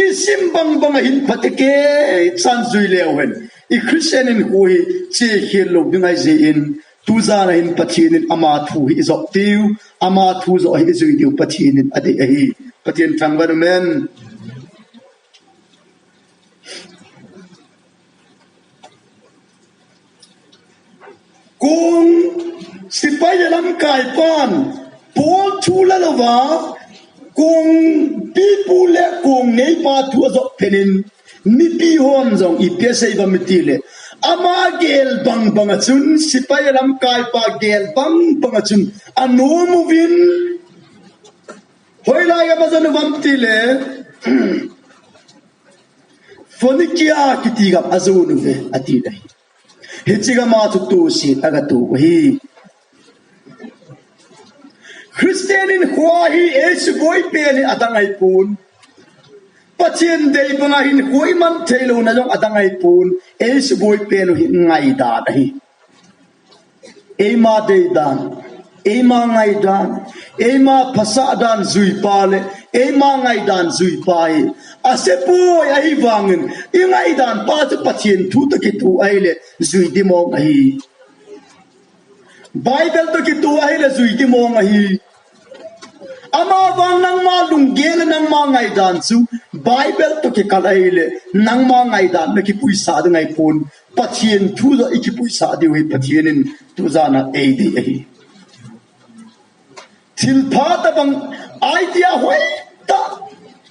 isim bang bang a hin phatecha in jui leu hen, i Christian hinkho hi chekhel lou ding ahi jeh in, tujan a hin Pathen in ama thu hi ijop diu, ama thu joh hi ijui diu Pathen in adei ahi. Pathen thangvah in, amen. Kong sepai lamkaipan Paul thu la louva, kong pipu le kong neipa thu ajop phat in, mipi hon jong ipi asei uvem itile, ama gel bang bang a chun, sepai lamkaipa gel bang bang a chun, anom uvin, hoilai gam ajon uvem itile, Phoenicia kiti gam ajon uve, ati ahi. Hiche gam a chu toset aga to u ahi. Christian hinkho hi eisuboi pen hi adang ahipon, Pathen dei banga hinkho iman theilouna jong adang ahipon, eisuboi pen u hi ngaidan ahi. Eima deidan, eima ngaidan, eima phasah dan juipa le eima ngaidan juipa hi asepoi, ahivangin ingaidan pa chu Pathen thu toh kitoh ahile jui dimong ahi. Bible toh kitoh ahile jui dimong ahi. Amavang nangma lunggel le nangma ngaidan chu Bible toh kikal ahile, nangma ngaidan nakipuisah ding ahipon, Pathen thu joh ikipuisah diu hi Pathen in tujan a eidei ahi. Thilpha tobang idea hoitah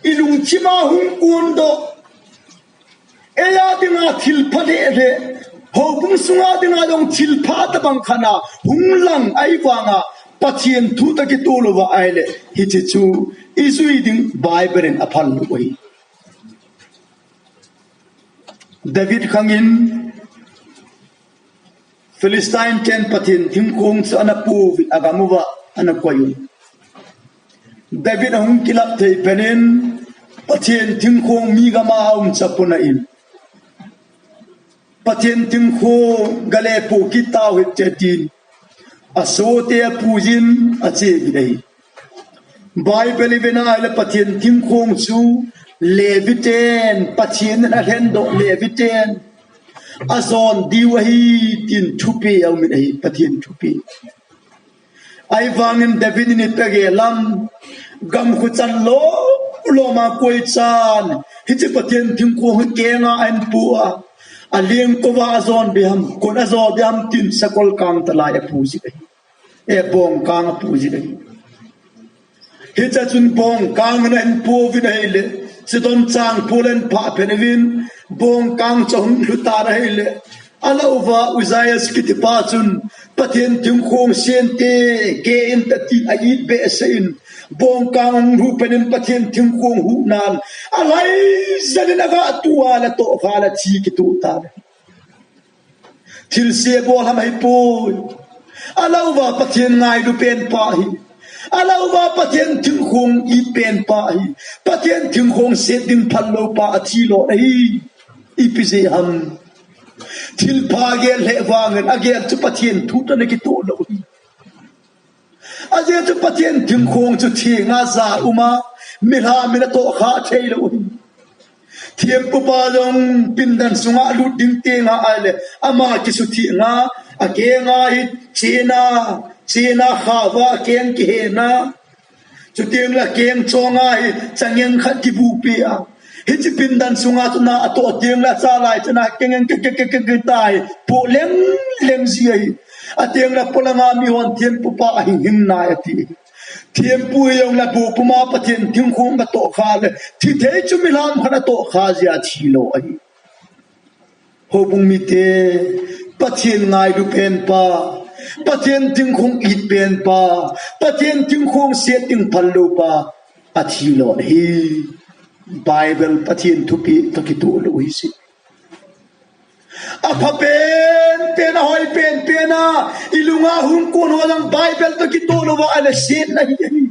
ilungthim a hung kondoh, eia dinga thilpha lheh lheh, houbung sunga dinga jong thilpha tobang khat a hung lang ahivanga Pathen thu toh kitoh louva ahile, hiche chu ijui ding Bible in aphal lou ahi. David khangin Philistine ten Pathen thingkhong chu ana pouvin agam uva ana koiyun. David ahung kilap thei phat in, Pathen thingkhong mi gam a aum chapun ahin, Pathen thingkhong gale poh kit tau hite tin, asohte apuiyin ache uvin ahi. Bible iven ahile Pathen thingkhong chu Levi ten, Pathen in alhendoh Levi ten ajon diu ahi tin thupeh aumin ahi, Pathen thupeh. Ahivangin David in ipi agel ham, gamkhu chan lom lom a koi chan hiche Pathen thingkhong hi kenga ahin po a, alengkouva ajon be ham, koin ajon be ham tin sakol kang talai apuijin ahi. E, bongkang apuijin ahi. Hichea chun bongkang in ahin pouvin ahile, Sidon chang pul in aphah phat uvin, bongkang chu ahung lhu tan ahile, alah uva Uzziah kitipa chun, Pathen thingkhong sente, keh inte tin a-it behseh in, bongkang ahung lhu phat in Pathen thingkhong huhnan, alhai jel in aga tu a le atohkha le athi kitoh tan. Thilse bol ham ahipoi. Alah uva Pathen ngailu pen pa ahi. Alah uva Pathen thingkhong it pen pa ahi. Pathen thingkhong set ding phal lou pa athi lou ahi. Ipi jeh ham. Thilpha gel lheh vangin agel chu Pathen thu toh ana kitoh lou ahi. Ajeh chu Pathen thingkhong chu thenga ja uma, mihem in atohkha thei lou ahi. Thempupa jong pindan sunga alut ding tenga ahile, ama kisutheng a, akenga hi chena, chena khava akeng kihena. Chuteng le akeng chonga hi changeng khat kibuhpeh a. Hiche pindan sunga chu na atoh teng le achalai chana kengeng ke ke ke ke ke tai. Poh leng leng ji ahi. Ateng le polanga mihon thempupa ahing hing nai ati. Thempu hi jong le bu puma Pathen thingkhong atohkha le, thi thei chu mihem khat atohkha jeh a thi lou ahi. Houbung mite, Pathen ngailu pen pa, Pathen thingkhong it pen pa, Pathen thingkhong set ding phal lou pa, athi lou ahi. Bible Pathen thupeh toh kitoh lou ahi. Apha pen pen a hoi pen pen a, i lunga hung kon ho lang Bible toh kitoh louva a le set na hi ahi.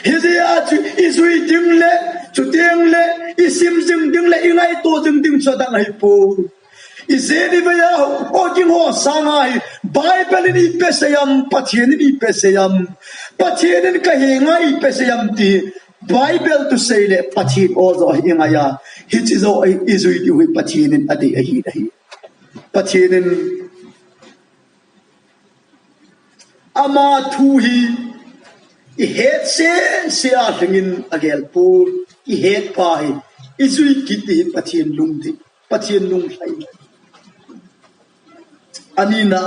Hijeh a chu i jui ding le, chuteng le, i sim jing ding le, i ngaito jing ding chu adang ahi poi. I jeni vei a, o ding ho sanga hi, Bible in i pe sei am, Pathen in i pe sei am, Pathen in ka henga i pe sei am ti, Bible toh sei le, Pathen o jo hi i ngai a, hichi jo i, i jui diu hi Pathen in adei ahi, ahi. Pathen in Ama thu hi i het sese a lhingin agel pon, i het pa hi i jui kit hi Pathen lungdei, Pathen lunglhai. Anina,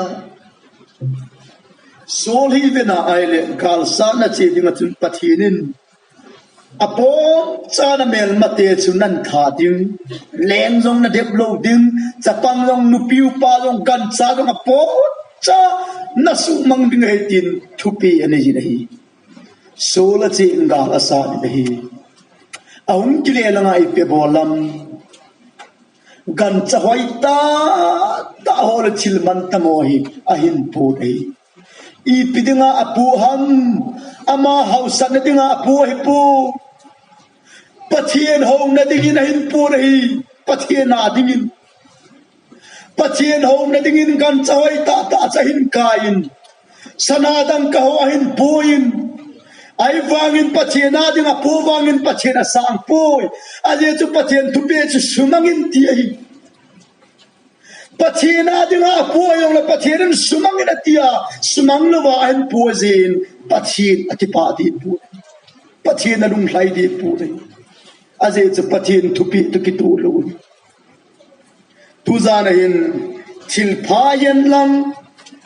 Saul hi vena ahile galsatna che dinga chun Pathen in Apon cha na melmate chu nan tha ding, leng jong na dep lou ding, chapang jong, nupi upa jong, gancha jong apon cha na suhmang ding ahi tin thupeh anei jin ahi. Saul a cheh in gal asat in ahi. Ahung kile langa ipi abol am. Gancha hoi tah tah ho le thil mantam ho hi ahin put ahi. Ipi dinga apu ham, ama hausatna dinga apu ahipoi. Pathen houna dingin ahin put ahi. Pathen a dingin. Pathen houna dingin gancha hoi tah tah chu ahin kai in. Sana dangka ho ahin pui in. Ahivangin Pathen a ding apu vangin Pathen asang poi. Ajeh chu Pathen thupeh chu sumang in ti ahi. Pathen a dinga apu ahi jongle Pathen in sumang in ati a, sumang louva ahin pui jin, Pathen akipah ding poi. Pathen alunglhai ding poi. Ajeh chu Pathen thupeh toh kitoh lou. Tujan a hin thilpha yen lang,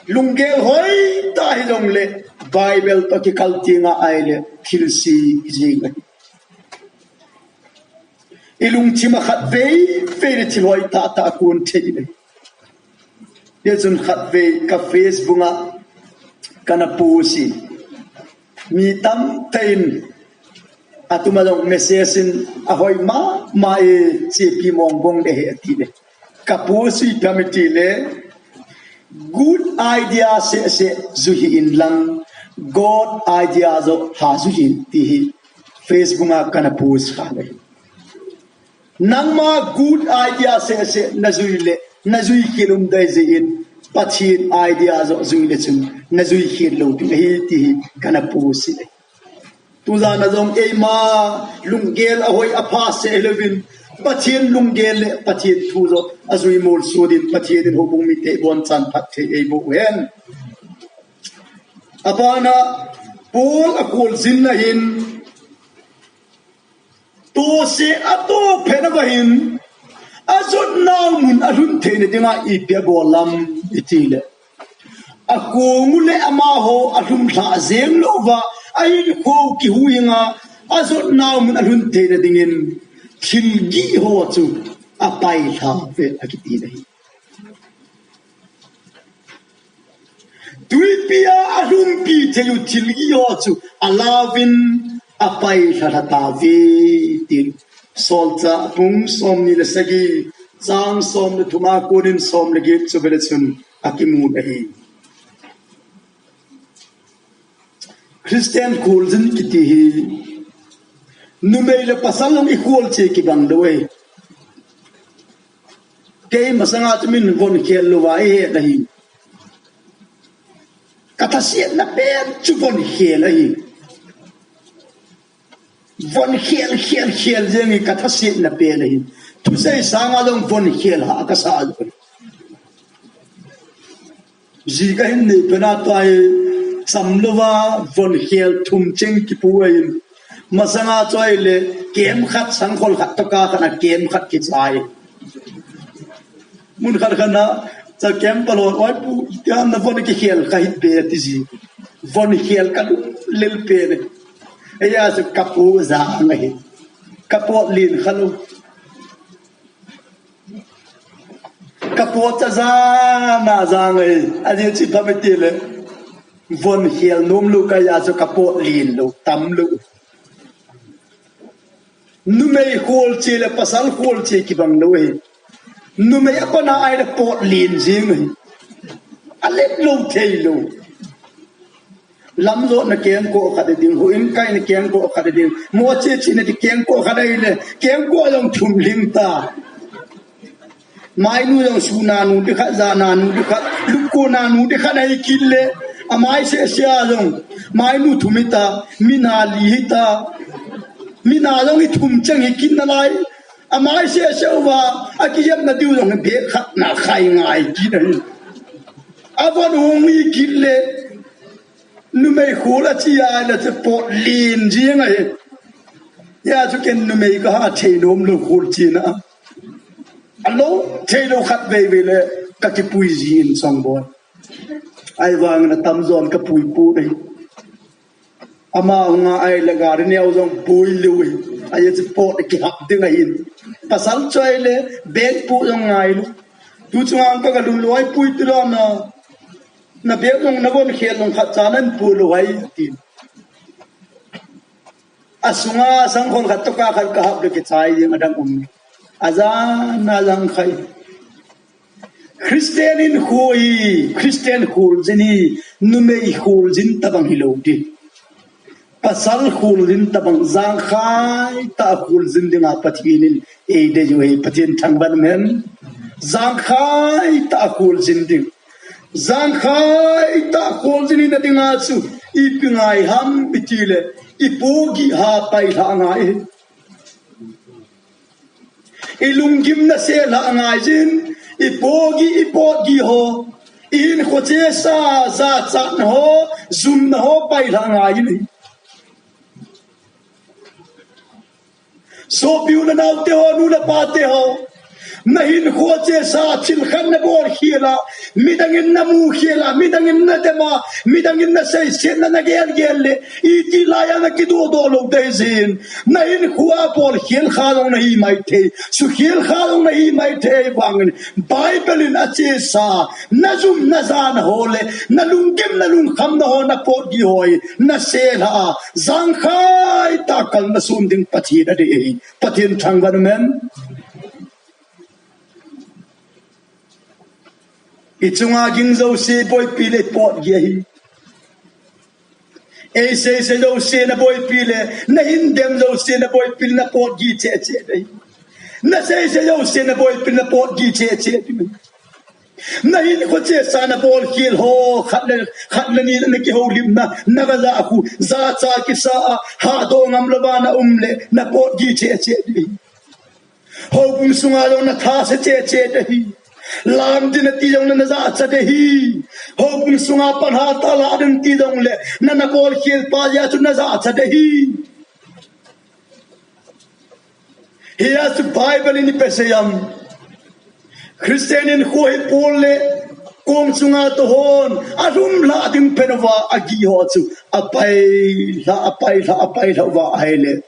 lunggel hoi tah hi jongle, Bible toh kikal tenga ahile, thilse jing ahi. I lungthim a khatvei vei le thil hoi tah tah akon thei le. Hichun khatvei ka Facebook a kana post in. Mi tamtah in atuma jong message in ahoi mama e, chepi mong bong le he ati le. Ka post in ipi ham iti le. Good idea seh seh jui hih in lang, God idea joh ha jui hih in ti hi Facebook a kana post kha le. Nangma good idea seh seh na jui le, na jui khel um dei jeh in, Pathen idea joh jui le chun, na jui khel lou ding ahi ti hi kana post le. Tujan a jong eima lunggel ahoi apha seh louvin, Pathen lunggel le Pathen thu joh ajui molso din Pathen in houbung mite bonchan phatthei eiboh hen. Abana Paul akholjin na hin, tohse atoh phat na va hin, ajotnau mun alhun theina dinga ipi abol ham iti le. Akong u le amaho alhum lhah jeng louva, ahinkho kihuhing a, ajotnau mun alhun theina dingin, thil gih ho chu apailha uve akiti na hi. Twipi a alhumpi thei u thil gih ho chu alauvin apailha lha tauve tin. Solchah bung somni le sagi, chang som le thum a konin som le get chu vele chun akimun ahi. Christian kholjin kiti hi numei le pasal jong i kholcheh kibang lou e. Kei masanga chu min von khel louva i het ahi. Ka thasiatna pen chu von khel ahi. Von khel, khel, khel jeng hi ka thasiatna pen ahi. Thusei sanga jong von khel ha ka sa jong. Ji ka hin nei pena tua hi cham louva von khel thum cheng kipu ahin. Masanga chu ahile kem khat sangkhol khat toh ka khat a kem khat kichai. Mun khat khat na, cha kem palon, "Oi pu, tia na von kikhel ka hit be," ti ji. Von khel ka lel pen. Eia chu ka pu jang ahi. Ka pot lin kha lou. Ka pot cha jang na jang ahi. Ajeh chu ipi ham iti le. Von khel nom lou ka, eia chu ka pot lin lou, tam lou. Numei kholcheh le pasal kholcheh kibang lou ahi. Numei a kona ahile pot len jing ahi. Alet lou thei lou. Lamjot na kengkoh khat ding, huhhing kai na kengkoh khat ding, moche china di kengkoh khat ahile, kengkoh jong thum ling ta. Mainu jong suna nu di khat, jana nu di khat, lupkona nu di khat ahi kit le, amai seh seh a jong, mainu thum hita, mina li hita, mina jong hi thum cheng hi kit nalai. Amai seh seh uva, akijepna diu jong hi bag khat na khai ngai kit ahi. Avon hung hi kit le, numei khol a chi a le che pot len jing ahi. Hia chu ken numei kaha thei nom lou khol china. Alou, thei lou khat vei vei le, kakipui jin song boi. Ahivangin atamjon kapui pui dei. Ama hunga ahile gari neo jong pui lou hi. Ahi chu pot kihap ding ahin. Pasal chu ahile bag pu jong ngai lou. Tu chunga ka galun lou ahi pui tu lou na. Na bag jong na von khel jong khat cha nan pu lou ahi tin. Asunga sangkhol khat toh ka khat kahap le kichai ding adang um. Ajan na jang khai. Christian in khu hi, Christian kholjin hi, numei kholjin tabang hilou ding. Pasal kholjin tabang jangkhai tah kholjin dinga Pathen in eidei u ahi, Pathen thangvah in umhen. Jangkhai tah kholjin ding. Jangkhai tah kholjin hina dinga chu, ipi ngai ham iti le, ipohgih ha pailhah ngai. I lunggimna selhah ngai jin, i pohgih, i potgih ho, i hinkho chesa, jachatna ho, jumna ho pailhah ngai jin. Sopi u le naote ho, nu le pate ho, na hinkho chesa, thil khat na bolkhel a, midang in na mukhel a, midang in na dem a, midang in na seiset na, na gelgel le, iti laiya na kidohdoh lou dei jin. Na hinkho a bolkhel kha jong na hi maithei, sukhel kha jong na hi maithei vangin, Bible in achesa, na jum na jana ho le, na lunggim na lungkhamna ho, na potgih ho hi, na selhah a, jangkhai tah kal na sun ding Pathen adei ahi, Pathen thangvah in umhen. I chunga ging jouse boipi le potgih ahi. Ei seise jouse na boipi le, na hin dem jouse na boipi le, na potgih cheh cheh dei. Na seise jouse na boipi le, na potgih cheh cheh dei. Na hinkho chesa na bolkhel ho, khat le, khat le ni na kihoulimna, na gajah khu, jacha kisa a, hahdoh ngam louva na um le, na potgih cheh cheh dei. Houbung sunga jong na thase cheh cheh dei hi. Lam ding nati jong le na jachat dei hi. Houbung sunga pan hatah lah ding nati jong le na, na bolkhel pa jeh a chu na jachat dei hi. Hia chu Bible in ipi asei em. Christian in khu hi pol le kong chunga toh hon, alhumlhah ding phen uva agih ho chu apailhah, apailhah, apailhah uva ahile.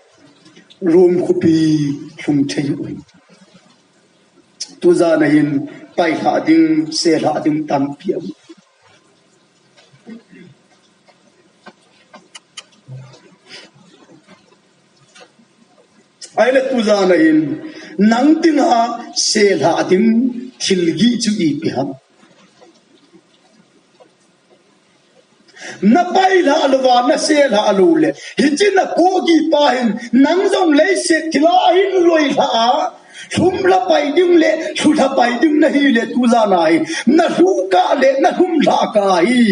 Rom khopi lhung thei u. Tujan a hin pailhah ding, selhah ding tampi aum. Ahile tujan a hin nang dinga selhah ding thil gih chu ipi ham. Na pailhah louva, na selhah lou le, hiche na pohgih pa hin, nang jong leiset thilha ahin loilhah a, lhumlha pai ding le, lhulha pai ding na hi le, tujan a hi, na lhu kah le, na lhumlhah kah hi,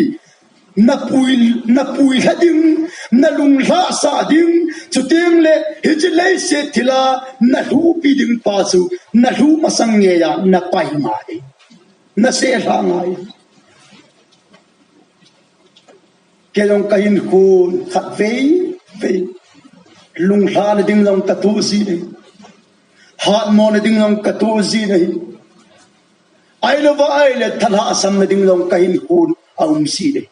na pui, na puilha ding, na lunglhahsah ding, chuteng le, hiche leiset thilha, na lhupi ding pa chu, na lhu masang ngeiya, na pai ngai, na selhah ngai. Kei jong ka hinkho khat vei vei, lunglhahna ding jong ka toh jin ahi. Hatmona ding jong ka toh jin ahi. Ahilouva ahile thalhahsamna ding jong ka hinkho a um jin ahi.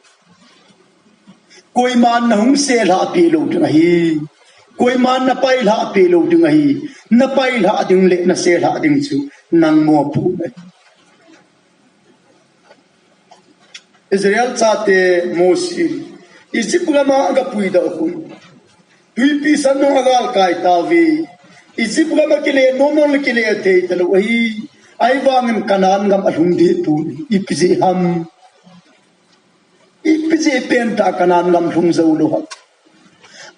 Koiman na hung selhah peh lou ding ahi. Koiman na pailhah peh lou ding ahi. Na pailhah ding le na selhah ding chu nang mopohna ahi. Israel chate Mosi in Egypt gam a aga puidoh khun, Twipi san nung agalkai tauve. Egypt gam a kile nom nom le kile thei talou ahi. Ahivangin Canaan gam alhung deh pon, ipi jeh ham? Ipi jeh pentah Canaan gam lhung jou lou ham?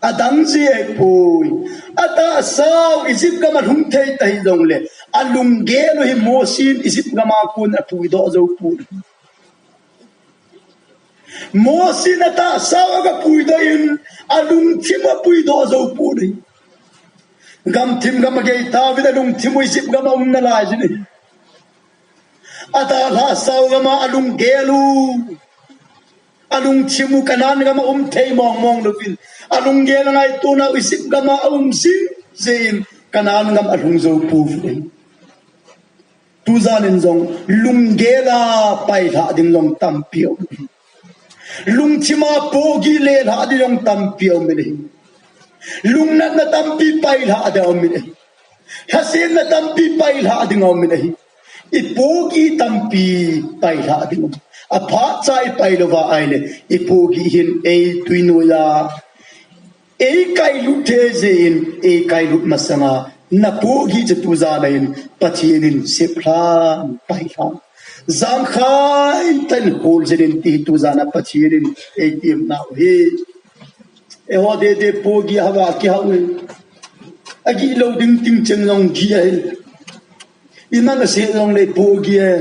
Adang jeh ahipoi. Atahsa u Egypt gam alhung thei tahih jongle, alunggel u hi Mosi in Egypt gam a kon apuidoh jou pon. Mosi in atahsa u aga puidoh in, alungthim u apuidoh jou pon ahi. Gamthim gam agei tauvin, alungthim u Egypt gam a um nalai jin ahi. Adalhah sao gam a alunggel u, alungthim u Canaan gam a um thei mong mong louvin, alunggel a ngaitona u Egypt gam a aum jing jeh in Canaan gam alhung jou pouvin. Tujan in jong lunggel a pailhah ding jong tampi aum. Lungthim a pohgih lelhah ding jong tampi aum in ahi. Lungnatna tampi pailhah ding aum in ahi. Lhasetna tampi pailhah ding aum in ahi. Ipohgih tampi pailhah ding aum. Aphat cha ipai louva ahile, ipohgih hin eitwi noiya eikailut thei jeh in, eikailut masanga napohgih chu tujan a hin Pathen in seplhan, pailhan, jangkhai tah in kholjin in ti hi tujan a Pathen in eitemnau ahi. Eiho dede pohgih hava kihau e. Agih lou ding ting cheng jong gih ahi. Iman aseh jongle pohgih e.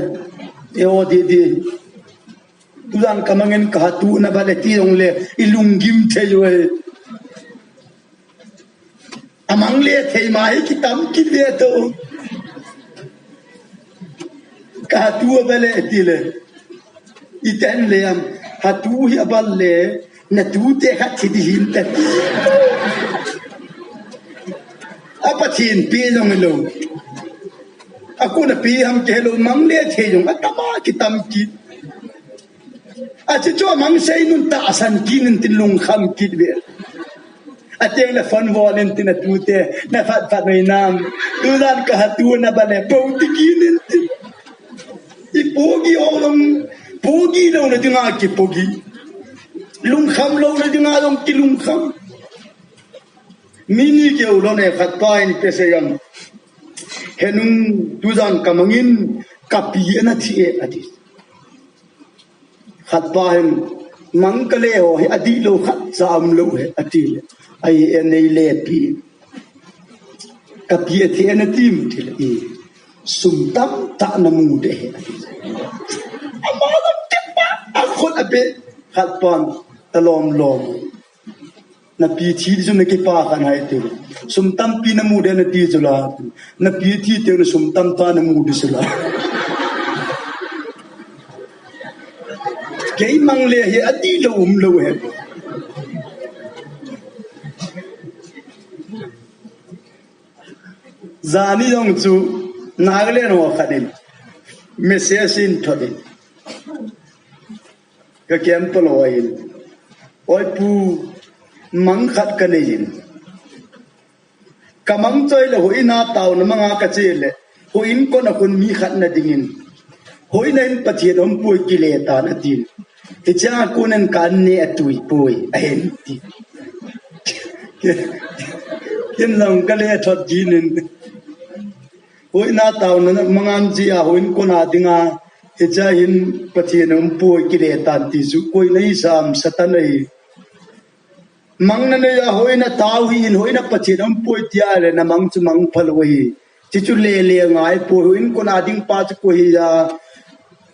Eiho dede. Tujan kamangin kahatu nabale ti jongle ilunggim thei uve. Amang le thei ma hi kitam kit ve to. Kahatu abale tile, iten le am, hatu hi abal le, natute khat thi ding ahin tati. A Pathen pe jong lou. Akona pe ham kihelou, mang le thei jong atama kitam kit. Achu chu amang sei nun tahsan kit in tin lungkham kit ve. Ateng le phone vol in tin atute, naphat phat noi nam. Tujan kahatu nabale, pou ti kit in tin. Ipohgih ho jong, pohgih louna dinga kipohgih. Lungkham louna dinga jong kilungkham. Mi ni keu lou ne, khat pa in ipi asei em. He nung, tujan kamangin kapi ana thi e ati. Khat pa hin, mang kale ho hi adihlou khat cha umlou ahi, ati le. Ahi e, nei le pi. Kapi athi e nati em, ati le. I, sum tamtah namu ding ahi, ati. Ama la kipa, akhut ape, khat pan, alom lom. Napi thi ding chu nakipa khan hai ti. Sum tampi namu ding nati chu la. Napi thi teng le sum tamtah namu ding chu la. Kei mang le hi adihlou umlou ahi. Jani jong chu Nagaland ho khat in message ahin thot in. Ka camp palou a hin, oi pu, mang khat kanei in. Kamang choi le houin a taona manga kache le, houin kona kon mi khat nading in, houin a hin Pathen aumpoi, kile tan atin. Hichea kon in ka an ne atui poi, ahin ti. Ken jong kale thot jin in. Houin a taona manga jeh a houin kona dinga, hichea hin Pathen aumpoi, kile tan ti chu koi nahisah em, Satan ahi. Mang nanei a houin a tao hih in, houin a Pathen aumpoi tia le namang chu mangpha lou ahi. Chuchu lele ngai poi, houin kona ding pa chu koi hia.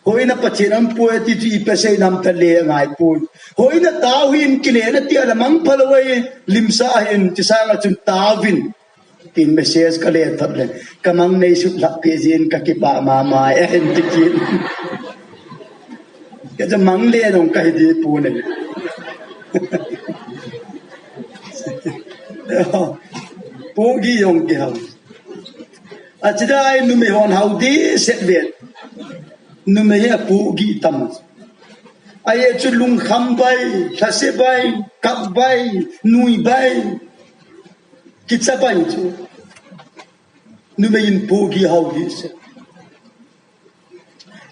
Houin a Pathen aumpoi ti chu ipi asei nam, tale ngai poi. Houin a tao hih in, kile nati a le mangpha lou ahi, limsah hih in, chusanga chun taovin. Tin message kale thot le, kamang nei sutlhah peh jeh in kakipah mama e, ahin ti kit. Kei chu mang le jong kahi deh pon e. Pohgih jong kihau. Achuti a numei hon hau dehset ve. Numei hi apohgih tam. Ajeh chu lungkham bai, lhase bai, kap bai, nui bai. Kicha bai chu. Numei in pohgih hau dehset.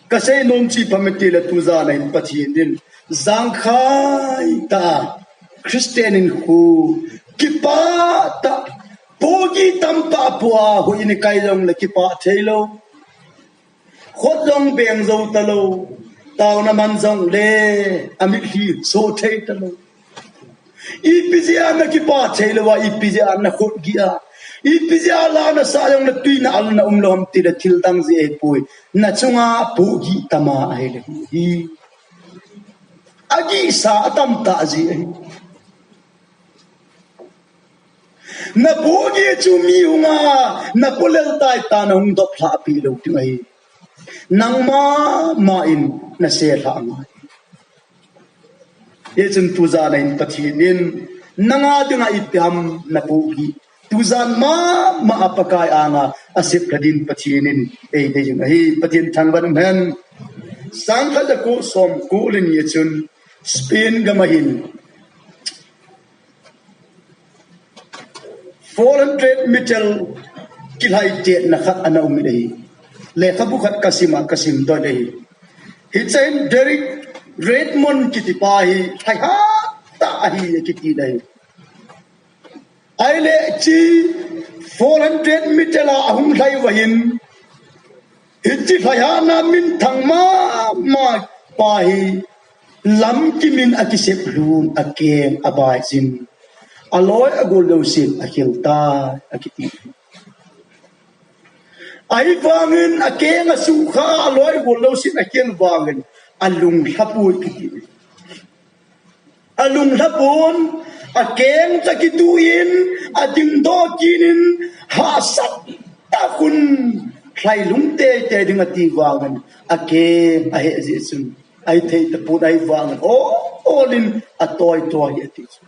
Kasei nom chu ipi ham itile tujan a hin Pathen in jangkhai tah a Christian hinkho kipah tah, pohgih tamtah pua, houin ikai jongle kipah theilou. Khut jong beng jou talou. Taona man jongle, amitlhi so thei talou. Ipi jeh a nakipah thei louva, ipi jeh a nakhut gih a, ipi jeh a la nasah jongle tui na al na umlou ham tile thil dang jeh ahipoi. Nachunga pohgih tama ahile hi. Agihsa atamtah jeh ahi. Napohgih chu mi hunga, napolel tai ta nahung doplhah pi lou ding ahi. Nangma ma in nasei lhah ngai. Hichun tujan a hin Pathen in nanga dinga ipi ham napohgih. Tujan mama a Pakai anga asep lha din Pathen in eidei jing ahi. Pathen thangvah in umhen. Sangkhat jako somko le ni a chun Spain gam a hin four hundred meter kilhai chetna khat ana um in ahi. Lekhabu khat kasim a, kasim doh in ahi. Hiche hin Derek Redmond kiti pa hi lhaihat tah ahi akiti in ahi. Ahile hiche four hundred meter a ahung lhai uva hin, hiche lhaihatna minthang mama pa hi lamkim in akisep lhun, akeng abai jin, aloi agol jousen akhel tai akiti. Ahivangin akeng asukha, aloi agol jousen akhel vangin alung lhapoi kiti. Alung lhapon, akeng chu akituh in, adingdoh kit in, hahsat tah in lhai lhung teitei ding ati vangin, akeng aheh jeh chun ahithei tapon, ahivangin ol ol in atoitoi ahi ati chu.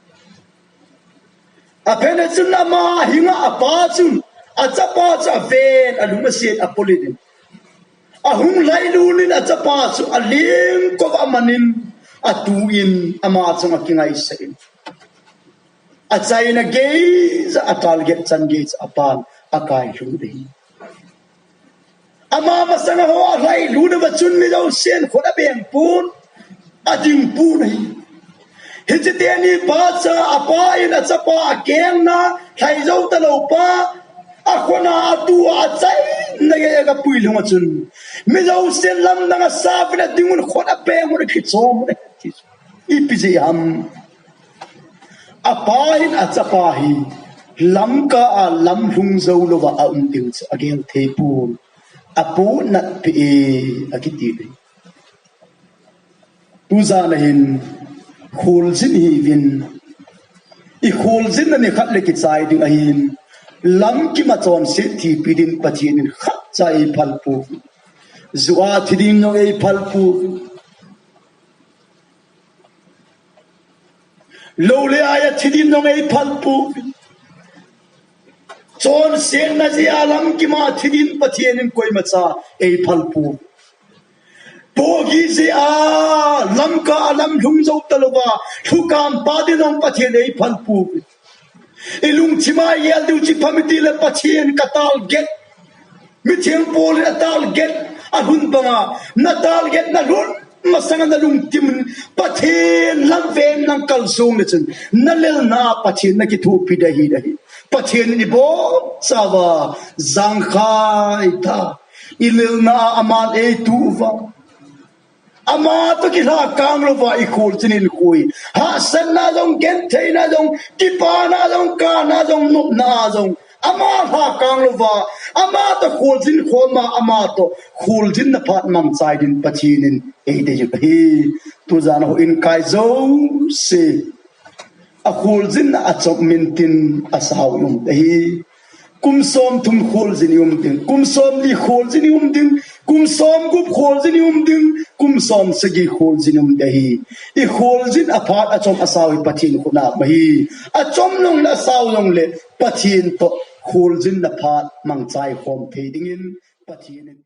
Aphat chun ama hinga apa chun, achapa chu aven, alung aset, apolit in, ahung lhai lhun in achapa chu alengkop a amanin, atuh in, ama chunga kingaisah in, achaina geija, atarget chan geija apan akai lhung ding. Ama masanga ho alhai lhun uva chun mi jousen khut abeng pon, ading pon ahi. Hiche teni pa cha, apa in achapa akengna lhai jou talou pa, akhona atuh a achaina geiya agapui lhung a chun, mi jousen lamdang asa uvin, ading un, khut abeng un, akichom un ahi. Ipi jeh ham? Apa hin achapa hi Lamka a lam lhung jou louva aum ding chu agel thei pon, apohnat peh e akiti. Tujan a hin kholjin ihiuvin, ikholjinna nikhat le kichai ding ahin, lamkim a chonset thipi din Pathen in khatcha eiphal pouvin, ju a thi din jong eiphal pouvin, lou le ai a thi din jong eiphal pouvin, chonsetna jeh a lamkim a thi din Pathen in koimacha eiphal pouvin, pohgih jeh a Lamka a lam lhung jou talouva lhukam pa din jong Pathen eiphal pouvin, ilungthim a igel diu chu ipi ham itile Pathen ka target, mithengpol in atarget alhun banga, natarget nalhun masanga nalungthim in Pathen lam ven nang kalsong le chun, nalelna a Pathen nakithopi ding ahi, ding ahi. Pathen in ibonchauva jangkhai tah, ilelna a aman eituh uva, ama toh kilhakang louva ikholjin hinkho hi, hahsatna jong, gentheina jong, kipana jong, kana jong, nopna jong, ama lhakang louva, ama toh kholjin khom a, ama toh kholjinna phat mangchai din Pathen in eidei u ahi. Tujan a houin kai jouse, akholjinna achom mintin asao i um ahi. Kum somthum kholjin i um ding, kum somli kholjin i um ding, kum somgup kholjin i um ding, kum somsagi kholjin i um ding ahi. Ikholjin aphat achom asao hi Pathen khut a um ahi. Achom jongle asao jongle Pathen toh kholjinna phat mangchai khom thei dingin Pathen in